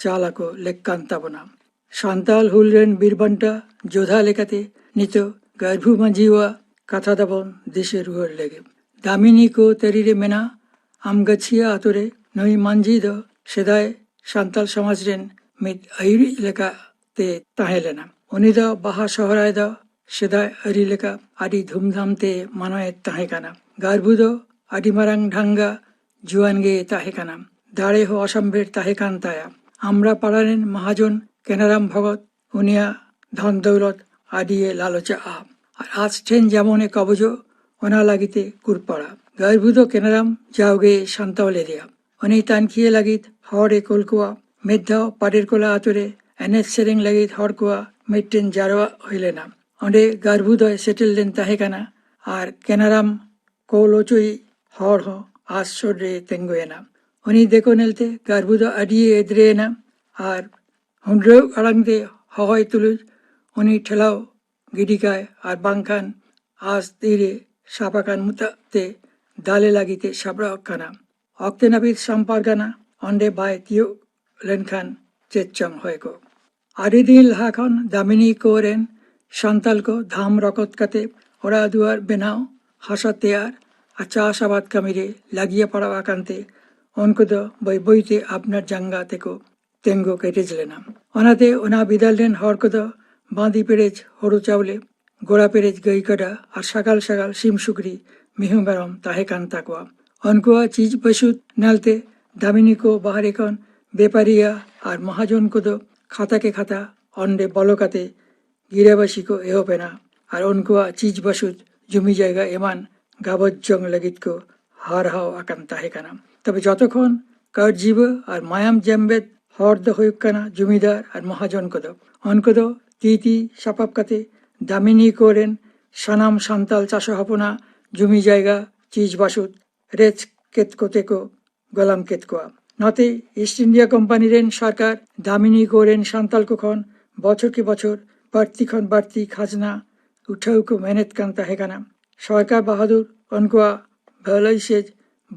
ᱪᱟᱞ ᱟᱠᱚ ᱞᱮᱠ ᱠᱟᱱ ᱛᱟᱵᱚᱱᱟ᱾ ᱥᱟᱱᱛᱟᱞ ᱦᱩᱞ ᱨᱮᱱ ᱵᱤᱨ ᱵᱟᱱᱴᱟ ᱡᱳᱫᱷᱟ ᱞᱮᱠᱟᱛᱮ ᱱᱤᱛᱚᱜ ᱜᱟᱹᱨᱵᱷᱩ ᱢᱟᱹᱡᱷᱤᱣᱟᱜ ᱠᱟᱛᱷᱟ ᱫᱚᱵᱚᱱ ᱫᱤᱥᱟᱹ ᱨᱩᱣᱟᱹᱲ ᱞᱮᱜᱮ᱾ ᱫᱟᱢᱤᱱᱤ ᱠᱚ ᱛᱟᱹᱨᱤ ᱨᱮ ᱢᱮᱱᱟᱜ ᱟᱢᱜᱟᱪᱷᱤᱭᱟ ᱟᱛᱳ ᱨᱮ ᱱᱩᱭ ᱢᱟᱹᱡᱷᱤ ᱫᱚ ᱥᱮᱫᱟᱭ ᱥᱟᱱᱛᱟᱞ ᱥᱚᱢᱟᱡᱽ ᱨᱮᱱ ᱢᱤᱫ ᱟᱹᱭᱩᱨᱤᱡ ᱞᱮᱠᱟᱛᱮ ᱛᱟᱦᱮᱸ ᱞᱮᱱᱟ᱾ ᱩᱱᱤ ᱫᱚ ᱵᱟᱦᱟ ᱥᱚᱦᱨᱟᱭ ᱫᱚ ᱥᱮᱫᱟᱭ ᱟᱹᱨᱤ ᱞᱮᱠᱟ ᱟᱹᱰᱤ ᱫᱷᱩᱢᱫᱷᱟᱢ ᱛᱮ ᱢᱟᱱᱟᱣᱮᱫ ᱛᱟᱦᱮᱸ ᱠᱟᱱᱟ᱾ ᱜᱟᱹᱨᱵᱷᱩ ᱫᱚ ᱟᱹᱰᱤ ᱢᱟᱨᱟᱝ ᱰᱷᱟᱝᱜᱟ ᱡᱩᱣᱟᱹᱱ ᱜᱮ ᱛᱟᱦᱮᱸ ᱠᱟᱱᱟ᱾ ᱫᱟᱲᱮ ᱦᱚᱸ ᱚᱥᱚᱢᱵᱷᱮᱲ ᱛᱟᱦᱮᱸ ᱠᱟᱱ ᱛᱟᱭᱟ᱾ ᱟᱢᱲᱟ ᱯᱟᱲᱟ ᱨᱮᱱ ᱢᱟᱦᱟᱡᱚᱱ ᱠᱮᱱᱟᱨᱟᱢ ᱵᱷᱚᱜᱚᱛ ᱩᱱᱤᱭᱟᱜ ᱫᱷᱚᱱ ᱫᱚᱣᱞᱚᱛ ᱟᱹᱰᱤᱭᱮ ᱞᱟᱞᱚᱪᱟᱜᱼᱟ᱾ ᱟᱨ ᱟᱡ ᱴᱷᱮᱱ ᱡᱮᱢᱚᱱᱮ ᱠᱚᱵᱚᱡᱚᱜ, ᱚᱱᱟ ᱞᱟᱹᱜᱤᱫ ᱮ ᱠᱩᱨᱯᱟᱲᱟ᱾ ᱜᱟᱹᱨᱵᱷᱩ ᱫᱚ ᱠᱮᱱᱟᱨᱟᱢ ᱡᱟᱣᱜᱮ ᱥᱟᱱᱛᱟᱣ ᱞᱮᱫᱮᱭᱟ᱾ ᱩᱱᱤ ᱛᱟᱱᱠᱷᱤᱭᱟᱹ ᱞᱟᱹᱜᱤᱫ ᱦᱚᱲ ᱮ ᱠᱩᱞ ᱠᱚᱣᱟ᱾ ᱢᱤᱫ ᱫᱷᱟᱣ ᱯᱟᱰᱮᱨᱠᱚᱞᱟ ᱟᱛᱳ ᱨᱮ ᱮᱱᱮᱡ ᱥᱮᱨᱮᱧ ᱞᱟᱹᱜᱤᱫ ᱦᱚᱲ ᱠᱚᱣᱟᱜ ᱢᱤᱫᱴᱮᱱ ᱡᱟᱨᱣᱟ ᱦᱩᱭ ᱞᱮᱱᱟ᱾ ᱚᱸᱰᱮ ᱜᱟᱹᱨᱵᱷᱩ ᱫᱚᱭ ᱥᱮᱴᱮᱨ ᱞᱮᱱ ᱛᱟᱦᱮᱸ ᱠᱟᱱᱟ ᱟᱨ ᱠᱮᱱᱟᱨᱟᱢ ᱠᱚᱞ ᱚᱪᱚᱭᱤᱡ ᱦᱚᱲ ᱦᱚᱸ ᱟᱥ ᱥᱩᱨ ᱨᱮ ᱛᱤᱸᱜᱩᱭᱮᱱᱟ᱾ ᱩᱱᱤ ᱫᱮᱠᱚ ᱧᱮᱞᱛᱮ ᱜᱟᱹᱨᱵᱷᱩ ᱫᱚ ᱟᱹᱰᱤᱭᱮ ᱮᱫᱽᱨᱮᱭᱮᱱᱟ ᱟᱨ ᱦᱩᱱᱰᱨᱟᱹᱣ ᱟᱲᱟᱝ ᱛᱮ ᱦᱚᱦᱚᱭ ᱛᱩᱞᱩᱡ ᱩᱱᱤ ᱴᱷᱮᱞᱟᱣ ᱜᱤᱰᱤ ᱠᱟᱭ ᱟᱨ ᱵᱟᱝᱠᱷᱟᱱ ᱟᱥ ᱛᱤᱨᱮ ᱥᱟᱵ ᱟᱠᱟᱱ ᱢᱩᱛᱟᱹ ᱛᱮ ᱫᱟᱞᱮ ᱞᱟᱹᱜᱤᱫ ᱮ ᱥᱟᱯᱲᱟᱣ ᱠᱟᱱᱟ᱾ ᱚᱠᱛᱮ ᱱᱟᱹᱯᱤᱛ ᱥᱟᱢᱯᱟᱨᱜᱟᱱᱟ ᱚᱸᱰᱮ ᱵᱟᱭ ᱛᱤᱭᱳᱜ ᱞᱮᱱᱠᱷᱟᱱ ᱪᱮᱫ ᱪᱚᱝ ᱦᱩᱭ ᱠᱚᱜ᱾ ᱟᱹᱰᱤ ᱫᱤᱱ ᱞᱟᱦᱟ ᱠᱷᱚᱱ ᱫᱟᱢᱤᱱᱤ ᱠᱚ ᱨᱮᱱ ᱥᱟᱱᱛᱟᱞ ᱠᱚ ᱫᱷᱟᱢ ᱨᱚᱠᱚᱛ ᱠᱟᱛᱮ ᱚᱲᱟᱜ ᱫᱩᱣᱟᱹᱨ ᱵᱮᱱᱟᱣ, ᱦᱟᱥᱟ ᱛᱮᱭᱟᱨ ᱟᱨ ᱪᱟᱥ ᱟᱵᱟᱫ ᱠᱟᱹᱢᱤ ᱨᱮ ᱞᱟᱹᱜᱤᱭᱟ ᱯᱟᱲᱟᱣ ᱟᱠᱟᱱ ᱛᱮ ᱩᱱᱠᱩ ᱫᱚ ᱵᱟᱹᱭ ᱵᱟᱹᱭ ᱛᱮ ᱟᱯᱱᱟᱨ ᱡᱟᱸᱜᱟ ᱛᱮᱠᱚ ᱛᱮᱸᱜᱚ ᱠᱮᱴᱮᱡ ᱞᱮᱱᱟ᱾ ᱚᱱᱟᱛᱮ ᱚᱱᱟ ᱵᱤᱫᱟᱹᱞ ᱨᱮᱱ ᱦᱚᱲ ᱠᱚᱫᱚ ᱵᱟᱸᱫᱤ ᱯᱮᱨᱮᱡ ᱦᱳᱲᱳ ᱪᱟᱣᱞᱮ, ᱜᱚᱲᱟ ᱯᱮᱨᱮᱡ ᱜᱟᱹᱭ ᱠᱟᱰᱟ ᱟᱨ ᱥᱟᱜᱟᱞ ᱥᱟᱜᱟᱞ ᱥᱤᱢ ᱥᱩᱠᱨᱤ ᱢᱤᱦᱩ ᱢᱮᱨᱚᱢ ᱛᱟᱦᱮᱸ ᱠᱟᱱ ᱛᱟᱠᱚᱣᱟ᱾ ᱩᱱᱠᱩᱣᱟᱜ ᱪᱤᱡᱽ ᱵᱟᱹᱥᱩᱫ ᱧᱮᱞᱛᱮ ᱫᱟᱢᱤᱱᱤ ᱠᱚ ᱵᱟᱦᱨᱮ ᱠᱷᱚᱱ ᱵᱮᱯᱟᱨᱤᱭᱟ ᱟᱨ ᱢᱟᱦᱟᱡᱚᱱ ᱠᱚᱫᱚ ᱠᱷᱟᱛᱟ ᱠᱮ ᱠᱷᱟᱛᱟ ᱚᱸᱰᱮ ᱵᱚᱞᱚ ᱠᱟᱛᱮ ᱜᱤᱨᱟᱹᱵᱟᱹᱥᱤ ᱠᱚ ᱮᱦᱚᱵ ᱮᱱᱟ ᱟᱨ ᱩᱱᱠᱩᱣᱟᱜ ᱪᱤᱡᱽ ᱵᱟᱹᱥᱩᱫ ᱡᱩᱢᱤ ᱡᱟᱭᱜᱟ ᱮᱢᱟᱱ ᱜᱟᱵᱚᱡ ᱡᱚᱝ ᱞᱟᱹᱜᱤᱫ ᱠᱚ ᱦᱟᱨᱦᱟᱣ ᱟᱠᱟᱱ ᱛᱟᱦᱮᱸ ᱠᱟᱱᱟ᱾ ᱛᱚᱵᱮ ᱡᱚᱛᱚ ᱠᱷᱚᱱ ᱠᱟᱹᱨᱡᱤᱵᱟᱹ ᱟᱨ ᱢᱟᱭᱟᱢ ᱡᱮᱢᱵᱮᱫ ᱦᱚᱲ ᱫᱚ ᱦᱩᱭᱩᱜ ᱠᱟᱱᱟ ᱡᱩᱢᱤᱫᱟᱨ ᱟᱨ ᱢᱟᱦᱟᱡᱚᱱ ᱠᱚᱫᱚ᱾ ᱩᱱᱠᱩ ᱫᱚ ᱛᱤ ᱛᱤ ᱥᱟᱯᱟᱵ ᱠᱟᱛᱮ ᱫᱟᱢᱤᱱᱤ ᱠᱚ ᱨᱮᱱ ᱥᱟᱱᱟᱢ ᱥᱟᱱᱛᱟᱞ ᱪᱟᱥᱟ ᱦᱚᱯᱚᱱᱟᱜ ᱡᱩᱢᱤ ᱡᱟᱭᱜᱟ ᱪᱤᱡᱽ ᱵᱟᱥᱩᱫ ᱨᱮᱡᱽ ᱠᱮᱫ ᱠᱚᱛᱮ ᱠᱚ ᱜᱚᱞᱟᱢ ᱠᱮᱫ ᱠᱚᱣᱟ᱾ ᱱᱚᱛᱮ ᱤᱥᱴ ᱤᱱᱰᱤᱭᱟ ᱠᱳᱢᱯᱟᱱᱤ ᱨᱮᱱ ᱥᱚᱨᱠᱟᱨ ᱫᱟᱢᱤᱱᱤ ᱠᱚ ᱨᱮᱱ ᱥᱟᱱᱛᱟᱞ ᱠᱚ ᱠᱷᱚᱱ ᱵᱚᱪᱷᱚᱨ ᱠᱤ ᱵᱚᱪᱷᱚᱨ ᱵᱟᱹᱲᱛᱤ ᱠᱷᱚᱱ ᱵᱟᱹᱲᱛᱤ ᱠᱷᱟᱡᱽᱱᱟ ᱩᱴᱷᱟᱹᱣ ᱠᱚ ᱢᱮᱱᱮᱫ ᱠᱟᱱ ᱛᱟᱦᱮᱸ ᱠᱟᱱᱟ᱾ ᱥᱚᱨᱠᱟᱨ ᱵᱟᱦᱟᱫᱩᱨ ᱩᱱᱠᱩᱣᱟᱜ ᱵᱷᱟᱹᱞᱟᱹᱭ ᱥᱮᱡ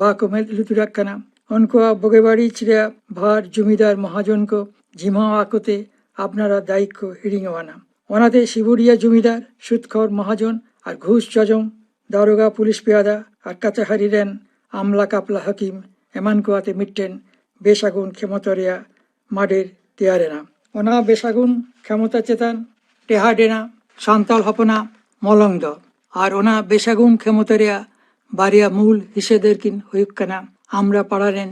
ᱵᱟᱠᱚ ᱢᱮᱫ ᱞᱩᱛᱩᱨᱟᱜ ᱠᱟᱱᱟ᱾ ᱩᱱᱠᱩᱣᱟᱜ ᱵᱩᱜᱤ ᱵᱟᱹᱲᱤᱡ ᱨᱮᱭᱟᱜ ᱵᱷᱟᱨ ᱡᱩᱢᱤᱫᱟᱨ ᱢᱚᱦᱟᱡᱚᱱ ᱠᱚ ᱡᱤᱢᱟᱣ ᱟᱠᱚ ᱛᱮ ᱟᱯᱱᱟᱨᱟᱜ ᱫᱟᱭᱤᱛ ᱠᱚ ᱦᱤᱲᱤᱧᱚᱜ ᱟᱱᱟ᱾ ᱚᱱᱟᱛᱮ ᱥᱤᱵᱩᱰᱤᱭᱟ ᱡᱩᱢᱤᱫᱟᱨ, ᱥᱩᱫᱽᱠᱷᱚᱨ ᱢᱚᱦᱟᱡᱚᱱ ᱟᱨ ᱜᱷᱩᱥ ᱡᱚᱡᱚᱢ ᱫᱟᱨᱳᱜᱟ, ᱯᱩᱞᱤᱥ ᱯᱮᱭᱟᱫᱟ ᱟᱨ ᱠᱟᱪᱟᱦᱟᱨᱤ ᱨᱮᱱ ᱟᱢᱞᱟ ᱠᱟᱯᱞᱟ ᱦᱟᱹᱠᱤᱢ ᱮᱢᱟᱱ ᱠᱚ ᱟᱛᱮ ᱢᱤᱫᱴᱮᱱ ᱵᱮᱥᱟᱹᱜᱩᱱ ᱠᱷᱮᱢᱚᱛᱟ ᱨᱮᱭᱟᱜ ᱢᱟᱰᱮᱨ ᱛᱮᱭᱟᱨ ᱮᱱᱟ᱾ ᱚᱱᱟ ᱵᱮᱥᱟᱹᱜᱩᱱ ᱠᱷᱮᱢᱚᱛᱟ ᱪᱮᱛᱟᱱ ᱴᱮᱦᱟᱰ ᱮᱱᱟ ᱥᱟᱱᱛᱟᱲ ᱦᱚᱯᱚᱱᱟᱜ ᱢᱚᱞᱚᱝ ᱫᱚ᱾ ᱟᱨ ᱚᱱᱟ ᱵᱮᱥᱟᱹᱜᱩᱱ ᱠᱷᱮᱢᱚᱛᱟ ᱨᱮᱭᱟᱜ ᱵᱟᱨᱭᱟ ᱢᱩᱞ ᱦᱤᱥᱟᱹᱫᱟᱹᱨ ᱠᱤᱱ ᱦᱩᱭᱩᱜ ᱠᱟᱱᱟ ᱟᱢᱨᱟ ᱯᱟᱲᱟ ᱨᱮᱱ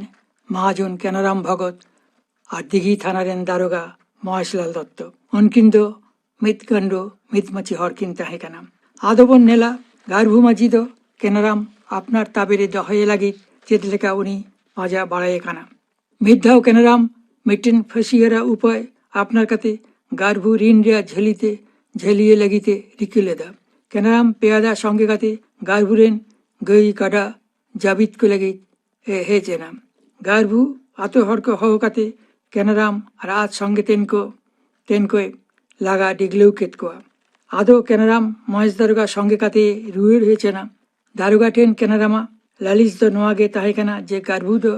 ᱢᱟᱦᱟᱡᱚᱱ ᱠᱮᱱᱟᱨᱟᱢ ᱵᱷᱚᱜᱚᱛ ᱟᱨ ᱫᱤᱜᱷᱤ ᱛᱷᱟᱱᱟ ᱨᱮᱱ ᱫᱟᱨᱳᱜᱟ ᱢᱚᱦᱮᱥᱞᱟᱞ ᱫᱚᱛᱛᱚ᱾ ᱩᱱᱠᱤᱱ ᱫᱚ ᱢᱤᱫ ᱜᱟᱱᱰᱳ ᱢᱤᱫ ᱢᱟᱹᱪᱤ ᱦᱚᱲ ᱠᱤᱱ ᱛᱟᱦᱮᱸ ᱠᱟᱱᱟ᱾ ᱟᱫᱚ ᱵᱚᱱ ᱧᱮᱞᱟ ᱜᱟᱨᱵᱷᱩ ᱢᱟᱹᱡᱷᱤ ᱫᱚ ᱠᱮᱱᱟᱨᱟᱢ ᱟᱯᱱᱟᱨ ᱛᱟᱵᱮ ᱨᱮ ᱫᱚᱦᱚᱭᱮ ᱞᱟᱹᱜᱤᱫ ᱪᱮᱫ ᱞᱮᱠᱟ ᱩᱱᱤ ᱯᱟᱸᱡᱟ ᱵᱟᱲᱟᱭᱮ ᱠᱟᱱᱟ᱾ ᱢᱤᱫ ᱫᱷᱟᱣ ᱠᱮᱱᱟᱨᱟᱢ ᱢᱤᱫᱴᱮᱱ ᱯᱷᱟᱹᱥᱤᱭᱟᱨᱟ ᱩᱯᱟᱹᱭ ᱟᱯᱱᱟᱨ ᱠᱟᱛᱮ ᱜᱟᱨᱵᱷᱩ ᱨᱤᱱ ᱨᱮᱭᱟᱜ ᱡᱷᱟᱹᱞᱤ ᱛᱮ ᱡᱷᱟᱹᱞᱤᱭᱮ ᱞᱟᱹᱜᱤᱫ ᱮ ᱨᱤᱠᱟᱹ ᱞᱮᱫᱟ᱾ ᱠᱮᱱᱟᱨᱟᱢ ᱯᱮᱭᱟᱫᱟ ᱥᱚᱸᱜᱮ ᱠᱟᱛᱮ ᱜᱟᱨᱵᱷᱩ ᱨᱮᱱ ᱜᱟᱹᱭ ᱠᱟᱰᱟ ᱡᱟᱹᱵᱤᱫ ᱠᱚ ᱞᱟᱹᱜᱤᱫ ᱮ ᱦᱮᱡ ᱮᱱᱟ᱾ ᱜᱟᱨᱵᱷᱩ ᱟᱛᱳ ᱦᱚᱲ ᱠᱚ ᱦᱚᱦᱚ ᱠᱟᱛᱮ ᱠᱮᱱᱟᱨᱟᱢ ᱟᱨ ᱟᱡ ᱥᱚᱸᱜᱮ ᱛᱮᱱ ᱠᱚ ᱛᱮᱱ ᱠᱚᱭ ᱞᱟᱜᱟ ᱰᱤᱜᱽᱞᱟᱹᱣ ᱠᱮᱫ ᱠᱚᱣᱟ᱾ ᱟᱫᱚ ᱠᱮᱱᱟᱨᱟᱢ ᱢᱚᱦᱮᱥ ᱫᱟᱨᱳᱜᱟ ᱥᱚᱸᱜᱮ ᱠᱟᱛᱮ ᱨᱩᱣᱟᱹᱲ ᱦᱮᱡ ᱮᱱᱟ᱾ ᱫᱟᱨᱳᱜᱟ ᱴᱷᱮᱱ ᱠᱮᱱᱟᱨᱟᱢᱟᱜ ᱞᱟᱹᱞᱤᱥ ᱫᱚ ᱱᱚᱣᱟ ᱜᱮ ᱛᱟᱦᱮᱸ ᱠᱟᱱᱟ ᱡᱮ ᱜᱟᱨᱵᱷᱩ ᱫᱚ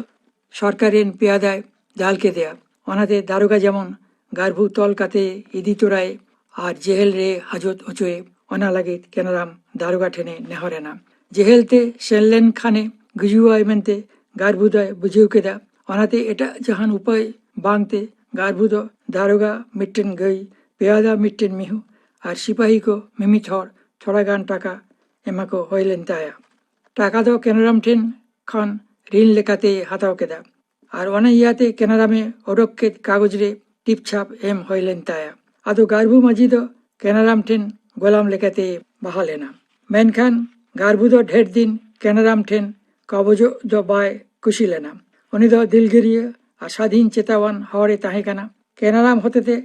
ᱥᱚᱨᱠᱟᱨ ᱨᱮᱱ ᱯᱮᱭᱟᱫᱟᱭ ᱫᱟᱞ ᱠᱮᱫᱮᱭᱟ᱾ ᱚᱱᱟᱛᱮ ᱫᱟᱨᱳᱜᱟ ᱡᱮᱢᱚᱱ ᱜᱟᱨᱵᱷᱩ ᱛᱚᱞ ᱠᱟᱛᱮ ᱤᱫᱤ ᱛᱚᱨᱟᱭ ᱟᱨ ᱡᱮᱦᱮᱞ ᱨᱮ ᱦᱟᱡᱚᱛ ᱚᱪᱚᱭᱮ, ᱚᱱᱟ ᱞᱟᱹᱜᱤᱫ ᱠᱮᱱᱟᱨᱟᱢ ᱫᱟᱨᱳᱜᱟ ᱴᱷᱮᱱᱮ ᱱᱮᱦᱚᱨ ᱮᱱᱟ᱾ ᱡᱮᱦᱮᱞ ᱛᱮ ᱥᱮᱱ ᱞᱮᱱ ᱠᱷᱟᱱᱮ ᱜᱩᱡᱩᱜᱼᱟᱭ ᱢᱮᱱᱛᱮ ᱜᱟᱨᱵᱷᱩ ᱫᱚᱭ ᱵᱩᱡᱷᱟᱹᱣ ᱠᱮᱫᱟ᱾ ᱚᱱᱟᱛᱮ ᱮᱴᱟᱜ ᱡᱟᱦᱟᱱ ᱩᱯᱟᱹᱭ ᱵᱟᱝᱛᱮ ᱜᱟᱨᱵᱷᱩ ᱫᱚ ᱫᱟᱨᱳᱜᱟ ᱢᱤᱫᱴᱮᱱ ᱜᱟᱹᱭ, ᱯᱮᱭᱟᱫᱟ ᱢᱤᱫᱴᱮᱱ ᱢᱤᱦᱩ ᱟᱨ ᱥᱤᱯᱟᱦᱤ ᱠᱚ ᱢᱤᱢᱤᱫ ᱦᱚᱲ ᱛᱷᱚᱲᱟ ᱜᱟᱱ ᱴᱟᱠᱟ ᱮᱢᱟ ᱠᱚ ᱦᱩᱭ ᱞᱮᱱ ᱛᱟᱭᱟ᱾ ᱴᱟᱠᱟ ᱫᱚ ᱠᱮᱱᱟᱨᱟᱢ ᱴᱷᱮᱱ ᱠᱷᱚᱱ ᱨᱤᱱ ᱞᱮᱠᱟᱛᱮ ᱦᱟᱛᱟᱣ ᱠᱮᱫᱟ᱾ ᱟᱨ ᱚᱱᱟ ᱤᱭᱟᱹᱛᱮ ᱠᱮᱱᱟᱨᱟᱢᱮ ᱚᱰᱚᱠ ᱠᱮᱫ ᱠᱟᱜᱚᱡᱽ ᱨᱮ ᱴᱤᱯᱪᱷᱟᱯ ᱮᱢ ᱦᱩᱭ ᱞᱮᱱ ᱛᱟᱭᱟ᱾ ᱟᱫᱚ ᱜᱟᱨᱵᱷᱩ ᱢᱟᱹᱡᱷᱤ ᱫᱚ ᱠᱮᱱᱟᱨᱟᱢ ᱴᱷᱮᱱ ᱜᱳᱞᱟᱢ ᱞᱮᱠᱟᱛᱮ ᱵᱟᱦᱟᱞ ᱮᱱᱟ᱾ ᱢᱮᱱᱠᱷᱟᱱ ᱜᱟᱨᱵᱷᱩ ᱫᱚ ᱰᱷᱮᱨ ᱫᱤᱱ ᱠᱮᱱᱟᱨᱟᱢ ᱴᱷᱮᱱ ᱠᱟᱵᱚᱡᱚᱜ ᱫᱚ ᱵᱟᱭ ᱠᱩᱥᱤ ᱞᱮᱱᱟ᱾ ᱩᱱᱤ ᱫᱚ ᱫᱤᱞᱜᱟᱹᱨᱤᱭᱟᱹ ᱟᱨ ᱥᱟᱫᱷᱤᱱ ᱪᱮᱛᱟᱣᱟᱱ ᱦᱚᱲᱮ ᱛᱟᱦᱮᱸ ᱠᱟᱱᱟ᱾ ᱠᱮᱱᱟᱨᱟᱢ ᱦᱚᱛᱮᱛᱮ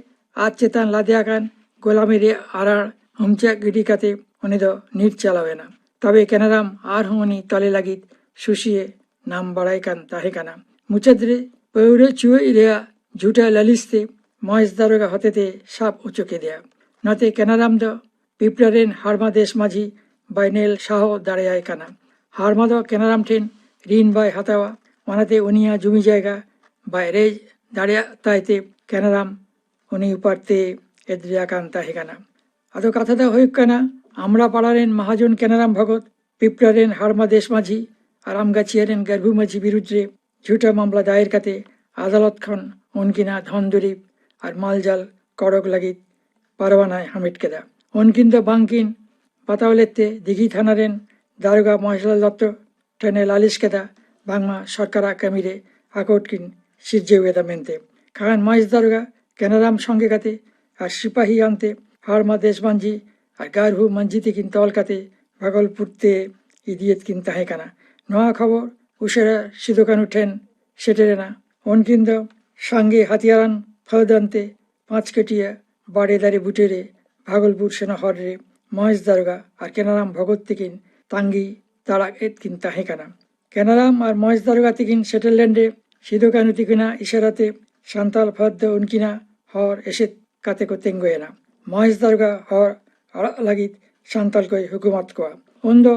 ᱟᱡ ᱪᱮᱛᱟᱱ ᱞᱟᱫᱮ ᱟᱠᱟᱱ ᱜᱳᱞᱟᱢᱤ ᱨᱮᱭᱟᱜ ᱟᱨᱟᱲ ᱦᱩᱢᱪᱟᱜ ᱜᱤᱰᱤ ᱠᱟᱛᱮ ᱩᱱᱤ ᱫᱚ ᱱᱤᱨ ᱪᱟᱞᱟᱣ ᱮᱱᱟ᱾ ᱛᱚᱵᱮ ᱠᱮᱱᱟᱨᱟᱢ ᱟᱨᱦᱚᱸ ᱩᱱᱤ ᱛᱟᱞᱮ ᱞᱟᱹᱜᱤᱫ ᱥᱩᱥᱤᱭᱮ ᱱᱟᱢ ᱵᱟᱲᱟᱭ ᱠᱟᱱ ᱛᱟᱦᱮᱸ ᱠᱟᱱᱟ᱾ ᱢᱩᱪᱟᱹᱫ ᱨᱮ ᱯᱟᱹᱣᱨᱟᱹ ᱪᱩᱣᱟᱹᱜ ᱨᱮᱭᱟᱜ ᱡᱷᱩᱴᱟ ᱞᱟᱹᱞᱤᱥ ᱛᱮ ᱢᱚᱦᱮᱥ ᱫᱟᱨᱚᱜᱟ ᱦᱚᱛᱮᱛᱮ ᱥᱟᱵ ᱦᱚᱪᱚ ᱠᱮᱫᱮᱭᱟ᱾ ᱱᱚᱛᱮ ᱠᱮᱱᱟᱨᱟᱢ ᱫᱚ ᱯᱤᱯᱨᱟ ᱨᱮᱱ ᱦᱟᱲᱢᱟ ᱫᱮᱥ ᱢᱟᱹᱡᱷᱤ ᱵᱟᱭᱱᱮᱞ ᱥᱟᱦᱚ ᱫᱟᱲᱮᱭᱟᱭ ᱠᱟᱱᱟ᱾ ᱦᱟᱲᱢᱟ ᱫᱚ ᱠᱮᱱᱟᱨᱟᱢ ᱴᱷᱮᱱ ᱨᱤᱱ ᱵᱟᱭ ᱦᱟᱛᱟᱣᱟ, ᱚᱱᱟᱛᱮ ᱩᱱᱤᱭᱟᱜ ᱡᱩᱢᱤ ᱡᱟᱭᱜᱟ ᱵᱟᱭ ᱨᱮᱡ ᱫᱟᱲᱮᱭᱟᱜ ᱛᱟᱭ ᱛᱮ ᱠᱮᱱᱟᱨᱟᱢ ᱩᱱᱤ ᱩᱯᱟᱨ ᱛᱮ ᱮᱫᱽᱨᱮ ᱟᱠᱟᱱ ᱛᱟᱦᱮᱸ ᱠᱟᱱᱟ᱾ ᱟᱫᱚ ᱠᱟᱛᱷᱟ ᱫᱚ ᱦᱩᱭᱩᱜ ᱠᱟᱱᱟ, ᱟᱢᱲᱟ ᱯᱟᱲᱟ ᱨᱮᱱ ᱢᱟᱦᱟᱡᱚᱱ ᱠᱮᱱᱟᱨᱟᱢ ᱵᱷᱚᱜᱚᱛ ᱯᱤᱯᱨᱟ ᱨᱮᱱ ᱦᱟᱲᱢᱟ ᱫᱮᱥ ᱢᱟᱹᱡᱷᱤ ᱟᱨ ᱟᱢᱜᱟᱪᱷᱤᱭᱟᱹ ᱨᱮᱱ ᱜᱟᱹᱨᱵᱷᱩ ᱢᱟᱹᱡᱷᱤ ᱵᱤᱨᱩᱫᱽ ᱨᱮ ᱡᱷᱩᱴᱟ ᱢᱟᱢᱞᱟ ᱫᱟᱭᱮᱨ ᱠᱟᱛᱮ ᱟᱫᱟᱞᱚᱛ ᱠᱷᱚᱱ ᱩᱱᱠᱤᱱᱟᱜ ᱫᱷᱚᱱ ᱫᱩᱨᱤᱵᱽ ᱟᱨ ᱢᱟᱞᱡᱟᱞ ᱠᱚᱲᱚᱠ ᱞᱟᱹᱜᱤᱫ ᱯᱟᱨᱣᱟᱱᱟᱭ ᱦᱟᱢᱮᱴ ᱠᱮᱫᱟ᱾ ᱩᱱᱠᱤᱱ ᱫᱚ ᱵᱟᱝᱠᱤᱱ ᱵᱟᱛᱟᱣ ᱞᱮᱫ ᱛᱮ ᱫᱤᱜᱷᱤ ᱛᱷᱟᱱᱟ ᱨᱮᱱ ᱫᱟᱨᱚᱜᱟ ᱢᱚᱦᱮᱥᱞᱟᱞ ᱫᱚᱛᱛᱚ ᱴᱷᱮᱱᱮ ᱞᱟᱹᱞᱤᱥ ᱠᱮᱫᱟ, ᱵᱟᱝᱢᱟ ᱥᱚᱨᱠᱟᱨᱟᱜ ᱠᱟᱹᱢᱤᱨᱮ ᱟᱠᱚᱴ ᱠᱤᱱ ᱥᱤᱨᱡᱟᱹᱣ ᱮᱫᱟ ᱢᱮᱱᱛᱮ᱾ ᱠᱷᱟᱱ ᱢᱚᱦᱮᱥ ᱫᱟᱨᱚᱜᱟ ᱠᱮᱱᱟᱨᱟᱢ ᱥᱚᱸᱜᱮ ᱠᱟᱛᱮ ᱟᱨ ᱥᱤᱯᱟᱦᱤ ᱟᱱᱛᱮ ᱦᱟᱲᱢᱟ ᱫᱮᱥ ᱢᱟᱹᱡᱷᱤ ᱟᱨ ᱜᱟᱨᱦᱩ ᱢᱟᱹᱡᱷᱤ ᱛᱤᱠᱤᱱ ᱛᱚᱞ ᱠᱟᱛᱮ ᱵᱷᱟᱜᱚᱞᱯᱩᱨ ᱛᱮ ᱤᱫᱤᱭᱮᱫ ᱠᱤᱱ ᱛᱟᱦᱮᱸ ᱠᱟᱱᱟ᱾ ᱱᱚᱣᱟ ᱠᱷᱚᱵᱚᱨ ᱩᱥᱟᱹᱨᱟ ᱥᱤᱫᱩ ᱠᱟᱹᱱᱦᱩ ᱴᱷᱮᱱ ᱥᱮᱴᱮᱨᱮᱱᱟ᱾ ᱩᱱᱠᱤᱱ ᱫᱚ ᱥᱟᱸᱜᱮ ᱦᱟᱹᱛᱤᱭᱟᱨᱟᱱ ᱯᱷᱟᱹᱫ ᱟᱱᱛᱮ ᱯᱟᱸᱪ ᱠᱟᱹᱴᱤᱭᱟᱹ ᱵᱟᱲᱮ ᱫᱟᱨᱮ ᱵᱩᱴᱟᱹᱨᱮ ᱵᱷᱟᱜᱚᱞᱯᱩᱨ ᱥᱮᱱᱚᱜ ᱦᱚᱨ ᱨᱮ ᱢᱚᱦᱮᱥ ᱫᱟᱨᱚᱜᱟ ᱟᱨ ᱠᱮᱱᱟᱨᱟᱢ ᱵᱷᱚᱜᱚᱛ ᱛᱤᱠᱤᱱ ᱛᱟᱸᱜᱤ ᱛᱟᱲᱟᱜ ᱮᱫ ᱠᱤᱱ ᱛᱟᱦᱮᱸ ᱠᱟᱱᱟ᱾ ᱠᱮᱱᱟᱨᱟᱢ ᱟᱨ ᱢᱚᱦᱮᱥ ᱫᱟᱨᱚᱜᱟ ᱛᱤᱠᱤᱱ ᱥᱮᱴᱮᱨ ᱞᱮᱱ ᱨᱮ ᱥᱤᱫᱩ ᱠᱟᱹᱱᱦᱩ ᱛᱤᱠᱤᱱᱟᱜ ᱤᱥᱟᱨᱟ ᱛᱮ ᱥᱟᱱᱛᱟᱞ ᱯᱷᱟᱹᱫ ᱫᱚ ᱩᱱᱠᱤᱱᱟᱜ ᱦᱚᱨ ᱮᱥᱮᱫ ᱠᱟᱛᱮ ᱠᱚ ᱛᱤᱸᱜᱩᱭᱮᱱᱟ᱾ ᱢᱚᱦᱮᱥ ᱫᱟᱨᱚᱜᱟ ᱦᱚᱨ ᱟᱲᱟᱜ ᱞᱟᱹᱜᱤᱫ ᱥᱟᱱᱛᱟᱞ ᱠᱚᱭ ᱦᱩᱠᱩᱢᱟᱫ ᱠᱚᱣᱟ᱾ ᱩᱱᱫᱚ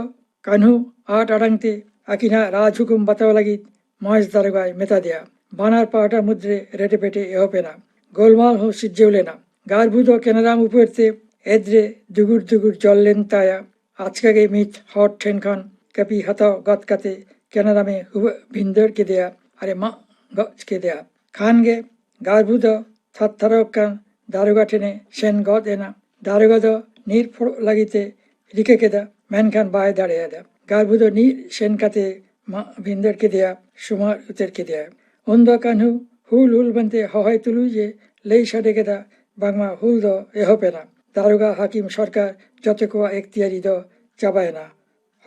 ᱠᱟᱹᱱᱦᱩ ᱟᱴ ᱟᱲᱟᱝ ᱛᱮ ᱟᱹᱠᱤᱱᱟᱜ ᱨᱟᱡᱽ ᱦᱩᱠᱩᱢ ᱵᱟᱛᱟᱣ ᱞᱟᱹᱜᱤᱫ ᱢᱚᱦᱮᱥ ᱫᱟᱨᱚᱜᱟᱭ ᱢᱮᱛᱟ ᱫᱮᱭᱟ᱾ ᱵᱟᱱᱟᱨ ᱯᱟᱦᱴᱟ ᱢᱩᱫᱽᱨᱮ ᱨᱮᱴᱮᱯᱮᱴᱮ ᱮᱦᱚᱵ ᱮᱱᱟ᱾ ᱜᱳᱞᱢᱟᱞ ᱦᱚᱸ ᱥᱤᱨᱡᱟᱹᱣ ᱞᱮᱱᱟ᱾ ᱜᱟᱨᱵᱷᱩ ᱫᱚ ᱠᱮᱱᱟᱨᱟᱢ ᱩᱯᱟᱹᱨ ᱛᱮ ᱮᱫᱽᱨᱮ ᱫᱩᱜᱩᱨ ᱫᱩᱜᱩᱨ ᱡᱚᱞ ᱞᱮᱱ ᱛᱟᱭᱟ᱾ ᱟᱪᱠᱟ ᱜᱮ ᱢᱤᱫ ᱦᱚᱲ ᱴᱷᱮᱱ ᱠᱷᱚᱱ ᱠᱟᱹᱯᱤ ᱦᱟᱛᱟᱣ ᱜᱚᱫ ᱠᱟᱛᱮ ᱠᱮᱱᱟᱨᱟᱢᱮ ᱦᱩᱵᱟᱹᱜ ᱵᱷᱤᱸᱫᱟᱹᱲ ᱠᱮᱫᱮᱭᱟ ᱟᱨᱮ ᱢᱟᱜ ᱜᱚᱡ ᱠᱮᱫᱮᱭᱟ᱾ ᱠᱷᱟᱱ ᱜᱮ ᱜᱟᱨᱵᱷᱩ ᱫᱚ ᱛᱷᱟᱨ ᱛᱷᱟᱨᱟᱣ ᱠᱟᱱ ᱫᱟᱨᱚᱜᱟ ᱴᱷᱮᱱᱮ ᱥᱮᱱ ᱜᱚᱫ ᱮᱱᱟ᱾ ᱫᱟᱨᱚᱜᱟ ᱫᱚ ᱱᱤᱨ ᱯᱷᱳᱲᱚᱜ ᱞᱟᱹᱜᱤᱫ ᱮ ᱨᱤᱠᱟᱹ ᱠᱮᱫᱟ, ᱢᱮᱱᱠᱷᱟᱱ ᱵᱟᱭ ᱫᱟᱲᱮᱭᱟᱫᱟ᱾ ᱜᱟᱨᱵᱷᱩ ᱫᱚ ᱱᱤᱨ ᱥᱮᱱ ᱠᱟᱛᱮ ᱢᱟᱜ ᱵᱷᱤᱸᱫᱟᱹᱲ ᱠᱮᱫᱮᱭᱟ, ᱥᱩᱢᱟᱹᱨ ᱩᱛᱟᱹᱨ ᱠᱮᱫᱮᱭᱟ᱾ ᱩᱱᱫᱚ ᱠᱟᱹᱱᱦᱩ ᱦᱩᱞ ᱦᱩᱞ ᱢᱮᱱᱛᱮ ᱦᱚᱦᱚᱭ ᱛᱩᱞᱩᱡ ᱮ ᱞᱟᱹᱭ ᱥᱟᱰᱮ ᱠᱮᱫᱟ, ᱵᱟᱝᱢᱟ ᱦᱩᱞ ᱫᱚ ᱮᱦᱚᱵ ᱮᱱᱟ᱾ ᱫᱟᱨᱚᱜᱟ, ᱦᱟᱹᱠᱤᱢ, ᱥᱚᱨᱠᱟᱨ ᱡᱚᱛᱚ ᱠᱚᱣᱟᱜ ᱮᱠᱛᱤᱭᱟᱨᱤ ᱫᱚ ᱪᱟᱵᱟᱭᱮᱱᱟ᱾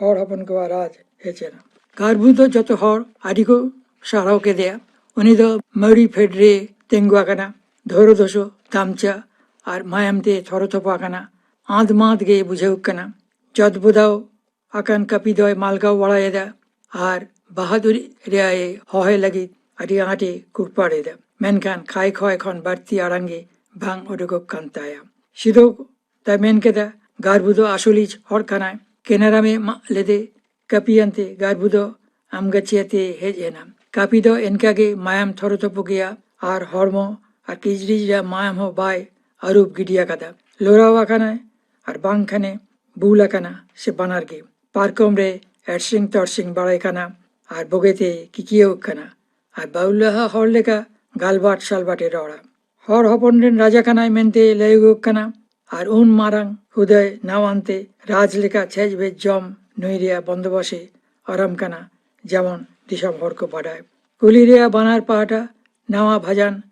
ᱦᱚᱲ ᱦᱚᱯᱚᱱ ᱠᱚᱣᱟᱜ ᱨᱟᱡᱽ ᱦᱮᱡ ᱮᱱᱟ᱾ ᱜᱟᱨᱵᱷᱩ ᱫᱚ ᱡᱚᱛᱚ ᱦᱚᱲ ᱟᱹᱰᱤ ᱠᱚ ᱥᱟᱨᱦᱟᱣ ᱠᱮᱫᱮᱭᱟ᱾ ᱩᱱᱤ ᱫᱚ ᱢᱟᱹᱲᱤ ᱯᱷᱮᱰ ᱨᱮ ᱛᱤᱸᱜᱩ ᱟᱠᱟᱱᱟ᱾ ᱫᱷᱚᱨᱚ ᱫᱷᱚᱥᱚ, ᱛᱟᱢᱪᱟ ᱟᱨ ᱢᱟᱭᱟᱢ ᱛᱮ ᱛᱷᱚᱨᱚ ᱛᱷᱚᱯᱚ ᱟᱠᱟᱱᱟ᱾ ᱟᱸᱫᱽ ᱢᱟᱸᱫᱽ ᱜᱮ ᱵᱩᱡᱷᱟᱹᱣ ᱠᱟᱱᱟ᱾ ᱡᱚᱫᱽᱵᱚᱫᱟᱣ ᱟᱠᱟᱱ ᱠᱟᱹᱯᱤ ᱫᱚᱭ ᱢᱟᱞᱜᱟᱣ ᱵᱟᱲᱟᱭᱮᱫᱟ ᱟᱨ ᱵᱟᱦᱟᱫᱩᱨᱤ ᱨᱮᱭᱟᱜ ᱦᱚᱦᱚᱭ ᱞᱟᱹᱜᱤᱫ ᱟᱹᱰᱤ ᱟᱸᱴᱮ ᱠᱩᱴᱯᱟᱲ ᱮᱫᱟ, ᱢᱮᱱᱠᱷᱟᱱ ᱠᱷᱟᱭ ᱠᱷᱚᱭ ᱠᱷᱚᱱ ᱵᱟᱹᱲᱛᱤ ᱟᱲᱟᱝ ᱜᱮ ᱵᱟᱝ ᱩᱰᱩᱠᱚᱜ ᱠᱟᱱ ᱛᱟᱭᱟ᱾ ᱥᱤᱫᱷᱩ ᱫᱚᱭ ᱢᱮᱱ ᱠᱮᱫᱟ, ᱜᱟᱨᱵᱷᱩ ᱫᱚ ᱟᱥᱚᱞᱤᱡ ᱦᱚᱲ ᱠᱟᱱᱟᱭ᱾ ᱠᱮᱱᱟᱨᱟᱢᱮ ᱢᱟᱜ ᱞᱮᱫᱮ ᱠᱟᱹᱯᱤᱭᱟᱱᱛᱮ ᱜᱟᱨᱵᱷᱩ ᱫᱚ ᱟᱢᱜᱟᱪᱷᱤᱭᱟᱹᱛᱮ ᱦᱮᱡ ᱮᱱᱟ᱾ ᱠᱟᱹᱯᱤ ᱫᱚ ᱮᱱᱠᱟᱜᱮ ᱢᱟᱭᱟᱢ ᱛᱷᱚᱨᱚᱛᱚᱯᱚ ᱜᱮᱭᱟ ᱟᱨ ᱦᱚᱲᱢᱚ ᱟᱨ ᱠᱤᱪᱨᱤᱡ ᱨᱮᱭᱟᱜ ᱢᱟᱭᱟᱢ ᱦᱚᱸ ᱵᱟᱭ ᱟᱹᱨᱩᱵ ᱜᱤᱰᱤ ᱟᱠᱟᱫᱟ᱾ ᱞᱚᱨᱟᱣ ᱟᱠᱟᱱᱟᱭ ᱟᱨ ᱵᱟᱝ ᱠᱷᱟᱱᱮ ᱵᱩᱞ ᱟᱠᱟᱱᱟ, ᱥᱮ ᱵᱟᱱᱟᱨ ᱜᱮ᱾ ᱯᱟᱨᱠᱚᱢ ᱨᱮ ᱮᱨᱥᱤᱝ ᱛᱚᱨᱥᱤᱝ ᱵᱟᱲᱟᱭ ᱠᱟᱱᱟ ᱟᱨ ᱵᱩᱜᱤᱛᱮ ᱠᱤᱠᱤᱭᱟᱹᱣ ᱠᱟᱱᱟ ᱟᱨ ᱵᱟᱹᱣᱞᱟᱹᱦᱟ ᱦᱚᱲ ᱞᱮᱠᱟ ᱜᱟᱞᱵᱟᱴ ᱥᱟᱞᱵᱟᱴᱮ ᱨᱚᱲᱟ᱾ ᱦᱚᱲ ᱦᱚᱯᱚᱱ ᱨᱮᱱ ᱨᱟᱡᱟ ᱠᱟᱱᱟᱭ ᱢᱮᱱᱛᱮ ᱞᱟᱹᱭᱚᱜᱚᱜ ᱠᱟᱱᱟ ᱟᱨ ᱩᱱ ᱢᱟᱨᱟᱝ ᱦᱩᱫᱟᱹᱭ ᱱᱟᱣᱟᱱᱛᱮ ᱨᱟᱡᱽ ᱞᱮᱠᱟ ᱪᱷᱮᱡ ᱵᱮᱡ ᱡᱚᱢ ᱱᱩᱭ ᱨᱮᱭᱟᱜ ᱵᱚᱱᱫᱚᱵᱚᱥᱮ ᱟᱨᱟᱢ ᱠᱟᱱᱟ, ᱡᱮᱢᱚᱱ ᱫᱤᱥᱚᱢ ᱦᱚᱲ ᱠᱚ ᱵᱟᱰᱟᱭ᱾ ᱠᱩᱞᱦᱤ ᱨᱮᱭᱟᱜ ᱵᱟᱱᱟᱨ ᱯᱟᱦᱴᱟ ᱱᱟᱣᱟ ᱵᱷᱟᱡᱟᱱ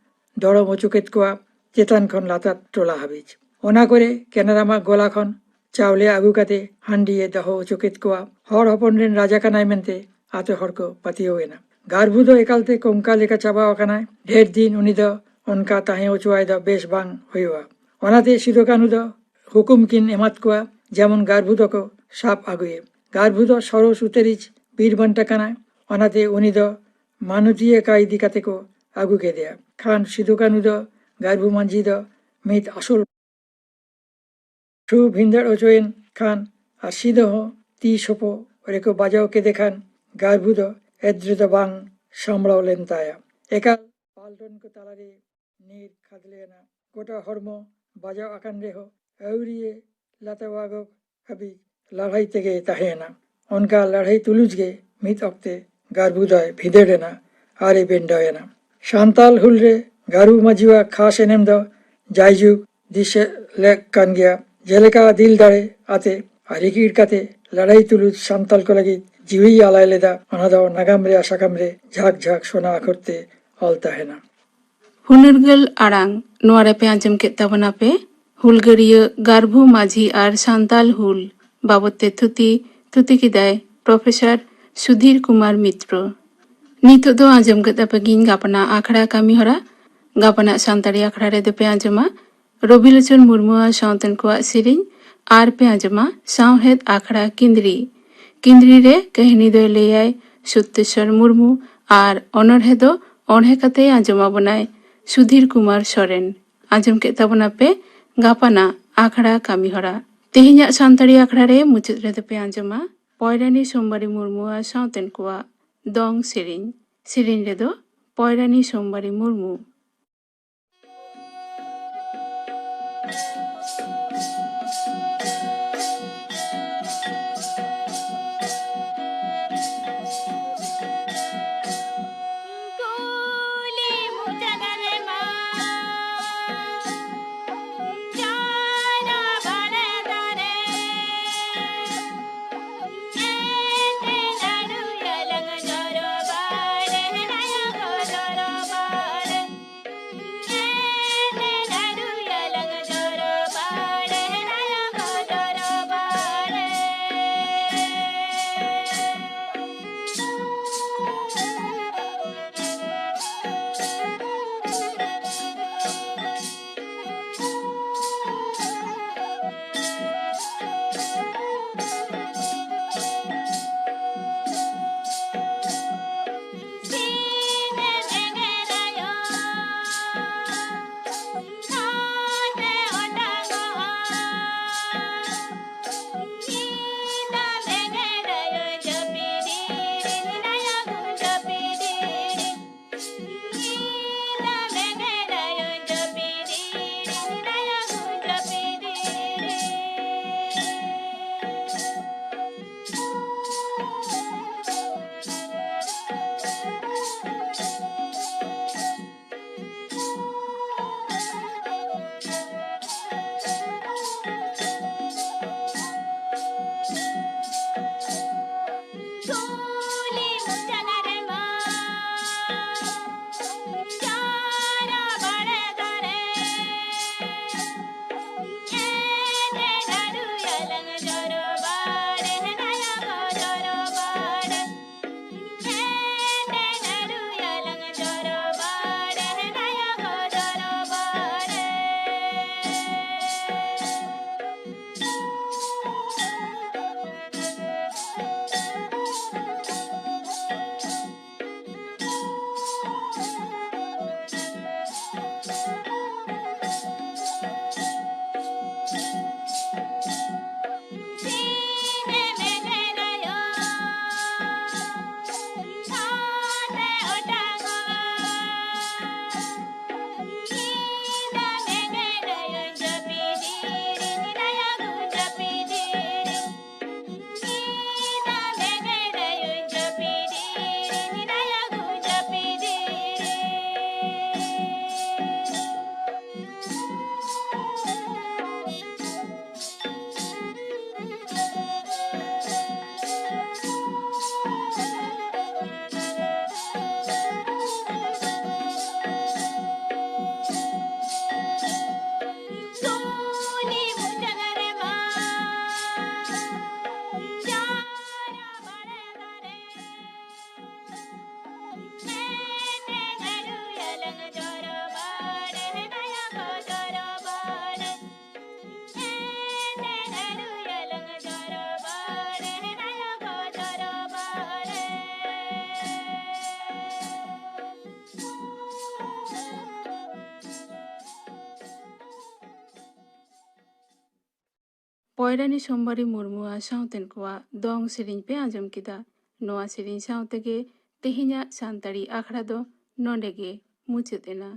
ᱫᱚᱲᱚᱢ ᱚᱪᱚ ᱠᱮᱫ ᱠᱚᱣᱟ, ᱪᱮᱛᱟᱱ ᱠᱷᱚᱱ ᱞᱟᱛᱟᱨ ᱴᱚᱞᱟ ᱦᱟᱹᱵᱤᱡ᱾ ᱚᱱᱟ ᱠᱚᱨᱮ ᱠᱮᱱᱟᱨᱟᱢᱟ ᱜᱚᱞᱟ ᱠᱷᱚᱱ ᱪᱟᱣᱞᱮ ᱟᱹᱜᱩ ᱠᱟᱛᱮ ᱦᱟᱺᱰᱤᱭᱮ ᱫᱚᱦᱚ ᱚᱪᱚ ᱠᱮᱫ ᱠᱚᱣᱟ᱾ ᱦᱚᱲ ᱦᱚᱯᱚᱱ ᱨᱮᱱ ᱨᱟᱡᱟ ᱠᱟᱱᱟᱭ ᱢᱮᱱᱛᱮ ᱟᱛᱳ ᱦᱚᱲ ᱠᱚ ᱯᱟᱹᱛᱭᱟᱹᱣ ᱮᱱᱟ᱾ ᱜᱟᱨᱵᱷᱩ ᱫᱚ ᱮᱠᱟᱞᱛᱮ ᱠᱚᱝᱠᱟ ᱞᱮᱠᱟ ᱪᱟᱵᱟ ᱟᱠᱟᱱᱟᱭ᱾ ᱰᱷᱮᱨ ᱫᱤᱱ ᱩᱱᱤ ᱫᱚ ᱚᱱᱠᱟ ᱛᱟᱦᱮᱸ ᱦᱚᱪᱚᱣᱟᱭ ᱫᱚ ᱵᱮᱥ ᱵᱟᱝ ᱦᱩᱭᱩᱜᱼᱟ᱾ ᱚᱱᱟᱛᱮ ᱥᱤᱫᱩ ᱠᱟᱹᱱᱦᱩ ᱫᱚ ᱦᱩᱠᱩᱢ ᱠᱤᱱ ᱮᱢᱟᱫ ᱠᱚᱣᱟ, ᱡᱮᱢᱚᱱ ᱜᱟᱨᱵᱷᱩ ᱫᱚᱠᱚ ᱥᱟᱵ ᱟᱹᱜᱩᱭᱮ᱾ ᱜᱟᱨᱵᱷᱩ ᱫᱚ ᱥᱚᱨᱚᱥ ᱩᱛᱟᱹᱨᱤᱡ ᱵᱤᱨ ᱵᱟᱱᱴᱟ ᱠᱟᱱᱟᱭ, ᱚᱱᱟᱛᱮ ᱩᱱᱤ ᱫᱚ ᱢᱟᱱᱚᱛᱤᱭᱟᱹ ᱠᱟᱭ ᱤᱫᱤ ᱠᱟᱛᱮ ᱠᱚ ᱟᱹᱜᱩ ᱠᱮᱫᱮᱭᱟ᱾ ᱠᱷᱟᱱ ᱥᱤᱫᱩ ᱠᱟᱹᱱᱦᱩ ᱫᱚ ᱜᱟᱨᱵᱷᱩ ᱢᱟᱹᱡᱷᱤ ᱫᱚ ᱢᱤᱫ ᱟᱥᱚᱞ ᱥᱩ ᱵᱷᱤᱸᱫᱟᱹᱲ ᱚᱪᱚᱭᱮᱱ ᱠᱷᱟᱱ ᱟᱨ ᱥᱤᱫᱩ ᱦᱚᱸ ᱛᱤ ᱥᱚᱯᱚ ᱨᱮᱠᱚ ᱵᱟᱡᱟᱣ ᱠᱮᱫᱮ ᱠᱷᱟᱱ ᱜᱟᱨᱵᱷᱩ ᱫᱚ ᱮᱫᱽᱨᱮ ᱫᱚ ᱵᱟᱝ ᱥᱟᱢᱵᱲᱟᱣ ᱞᱮᱱ ᱛᱟᱭᱟ᱾ ᱮᱠᱟᱞ ᱯᱟᱞᱴᱚᱱ ᱠᱚ ᱛᱟᱞᱟᱨᱮ ᱧᱤᱨ ᱠᱷᱟᱫᱽᱞᱮ ᱮᱱᱟ᱾ ᱜᱚᱴᱟ ᱦᱚᱲᱢᱚ ᱵᱟᱡᱟᱣ ᱟᱠᱟᱱ ᱨᱮᱦᱚᱸ ᱟᱹᱣᱨᱤᱭᱮ ᱞᱟᱛᱟᱣᱟᱜᱚᱜ ᱦᱟᱹᱵᱤᱡ ᱞᱟᱹᱲᱦᱟᱹᱭ ᱛᱮᱜᱮ ᱛᱟᱦᱮᱸᱭᱮᱱᱟ᱾ ᱚᱱᱠᱟ ᱞᱟᱹᱲᱦᱟᱹᱭ ᱛᱩᱞᱩᱡ ᱜᱮ ᱢᱤᱫ ᱚᱠᱛᱮ ᱜᱟᱨᱵᱷᱩ ᱫᱚᱭ ᱵᱷᱤᱸᱫᱟᱹᱲ ᱮᱱᱟ ᱟᱨᱮ ᱵᱮᱱᱰᱟᱣ ᱮᱱᱟ᱾ ᱥᱟᱱᱛᱟᱞ ᱦᱩᱞ ᱨᱮ ᱜᱟᱨᱵᱷᱩ ᱢᱟᱹᱡᱷᱤᱣᱟᱜ ᱠᱷᱟᱥ ᱮᱱᱮᱢ ᱫᱚ ᱡᱟᱭᱡᱩᱜᱽ ᱫᱤᱥᱟᱹ ᱞᱮᱠ ᱠᱟᱱ ᱜᱮᱭᱟ᱾ ᱡᱮᱞᱮᱠᱟ ᱫᱤᱞ ᱫᱟᱲᱮ ᱟᱛᱮ ᱟᱨ ᱨᱤᱠᱤᱲ ᱠᱟᱛᱮ ᱞᱟᱹᱲᱦᱟᱹᱭ ᱛᱩᱞᱩᱡ ᱥᱟᱱᱛᱟᱞ ᱠᱚ ᱞᱟᱹᱜᱤᱫ ᱡᱤᱣᱤᱭ ᱟᱞᱟᱭ ᱞᱮᱫᱟ, ᱚᱱᱟ ᱫᱚ ᱱᱟᱜᱟᱢ ᱨᱮᱭᱟᱜ ᱥᱟᱠᱟᱢ ᱨᱮ ᱡᱷᱟᱠ ᱡᱷᱟᱠ ᱥᱚᱱᱟ ᱟᱠᱷᱚᱨ ᱛᱮ ᱚᱞ ᱛᱟᱦᱮᱱᱟ᱾ ᱦᱩᱱᱟᱹᱨᱜᱟᱹᱞ ᱟᱲᱟᱝ ᱱᱚᱣᱟ ᱨᱮᱯᱮ ᱟᱸᱡᱚᱢ ᱠᱮᱫ ᱛᱟᱵᱚᱱᱟ ᱯᱮ ᱦᱩᱞᱜᱟᱹᱨᱤᱭᱟᱹ ᱜᱟᱨᱵᱷᱩ ᱢᱟᱹᱡᱷᱤ ᱟᱨ ᱥᱟᱱᱛᱟᱞ ᱦᱩᱞ ᱵᱟᱵᱚᱫ ᱛᱮ ᱛᱷᱩᱛᱤ, ᱛᱷᱩᱛᱤ ᱠᱮᱫᱟᱭ ᱯᱨᱚᱯᱷᱮᱥᱚᱨ ᱥᱩᱫᱷᱤᱨ ᱠᱩᱢᱟᱨ ᱢᱤᱛᱨᱚ᱾ ᱱᱤᱛᱚᱜ ᱫᱚ ᱟᱸᱡᱚᱢ ᱠᱮᱫ ᱛᱟᱯᱮ ᱜᱤᱧ ᱜᱟᱯᱟᱱᱟᱜ ᱟᱠᱷᱲᱟ ᱠᱟᱹᱢᱤ ᱦᱚᱨᱟ᱾ ᱜᱟᱯᱟᱱᱟᱜ ᱥᱟᱱᱛᱟᱲᱤ ᱟᱠᱷᱲᱟ ᱨᱮᱫᱚ ᱯᱮ ᱟᱸᱡᱚᱢᱟ ᱨᱚᱵᱤᱞᱳᱪᱚᱱ ᱢᱩᱨᱢᱩᱣᱟᱜ ᱥᱟᱶᱛᱮᱱ ᱠᱚᱣᱟᱜ ᱥᱮᱨᱮᱧ ᱟᱨ ᱯᱮ ᱟᱸᱡᱚᱢᱟ ᱥᱟᱶᱦᱮᱫ ᱟᱠᱷᱲᱟ ᱠᱤᱸᱫᱽᱨᱤ᱾ ᱠᱤᱸᱫᱽᱨᱤ ᱨᱮ ᱠᱟᱹᱦᱱᱤ ᱫᱚᱭ ᱞᱟᱹᱭᱟᱭ ᱥᱚᱛᱭᱮᱥᱚᱨ ᱢᱩᱨᱢᱩ ᱟᱨ ᱚᱱᱚᱬᱦᱮ ᱫᱚ ᱚᱬᱦᱮ ᱠᱟᱛᱮᱭ ᱟᱸᱡᱚᱢ ᱟᱵᱚᱱᱟᱭ ᱥᱩᱫᱷᱤᱨ ᱠᱩᱢᱟᱨ ᱥᱚᱨᱮᱱ᱾ ᱟᱸᱡᱚᱢ ᱠᱮᱫ ᱛᱟᱵᱚᱱᱟᱯᱮ ᱜᱟᱯᱟᱱᱟᱜ ᱟᱠᱷᱲᱟ ᱠᱟᱹᱢᱤᱦᱚᱨᱟ᱾ ᱛᱮᱦᱮᱧᱟᱜ ᱥᱟᱱᱛᱟᱲᱤ ᱟᱠᱷᱲᱟ ᱨᱮ ᱢᱩᱪᱟᱹᱫ ᱨᱮᱫᱚ ᱯᱮ ᱟᱸᱡᱚᱢᱟ ᱯᱚᱭᱨᱟᱱᱤ ᱥᱳᱢᱵᱟᱨᱤ ᱢᱩᱨᱢᱩᱣᱟᱜ ᱥᱟᱶᱛᱮᱱ ᱠᱚᱣᱟᱜ ᱫᱚᱝ ᱥᱮᱨᱮᱧ᱾ ᱥᱮᱨᱮᱧ ᱨᱮᱫᱚ ᱯᱚᱭᱨᱟᱱᱤ ᱥᱳᱢᱵᱟᱨᱤ ᱢᱩᱨᱢᱩ᱾ ᱯᱚᱭᱨᱟᱱᱤ ᱥᱳᱢᱵᱟᱨᱤ ᱢᱩᱨᱢᱩᱣᱟᱜ ᱥᱟᱶᱛᱮᱱ ᱠᱚᱣᱟᱜ ᱫᱚᱝ ᱥᱮᱨᱮᱧ ᱯᱮ ᱟᱸᱡᱚᱢ ᱠᱮᱫᱟ᱾ ᱱᱚᱣᱟ ᱥᱮᱨᱮᱧ ᱥᱟᱶ ᱛᱮᱜᱮ ᱛᱮᱦᱮᱧᱟᱜ ᱥᱟᱱᱛᱟᱲᱤ ᱟᱠᱷᱲᱟ ᱫᱚ ᱱᱚᱰᱮ ᱜᱮ ᱢᱩᱪᱟᱹᱫ ᱮᱱᱟ᱾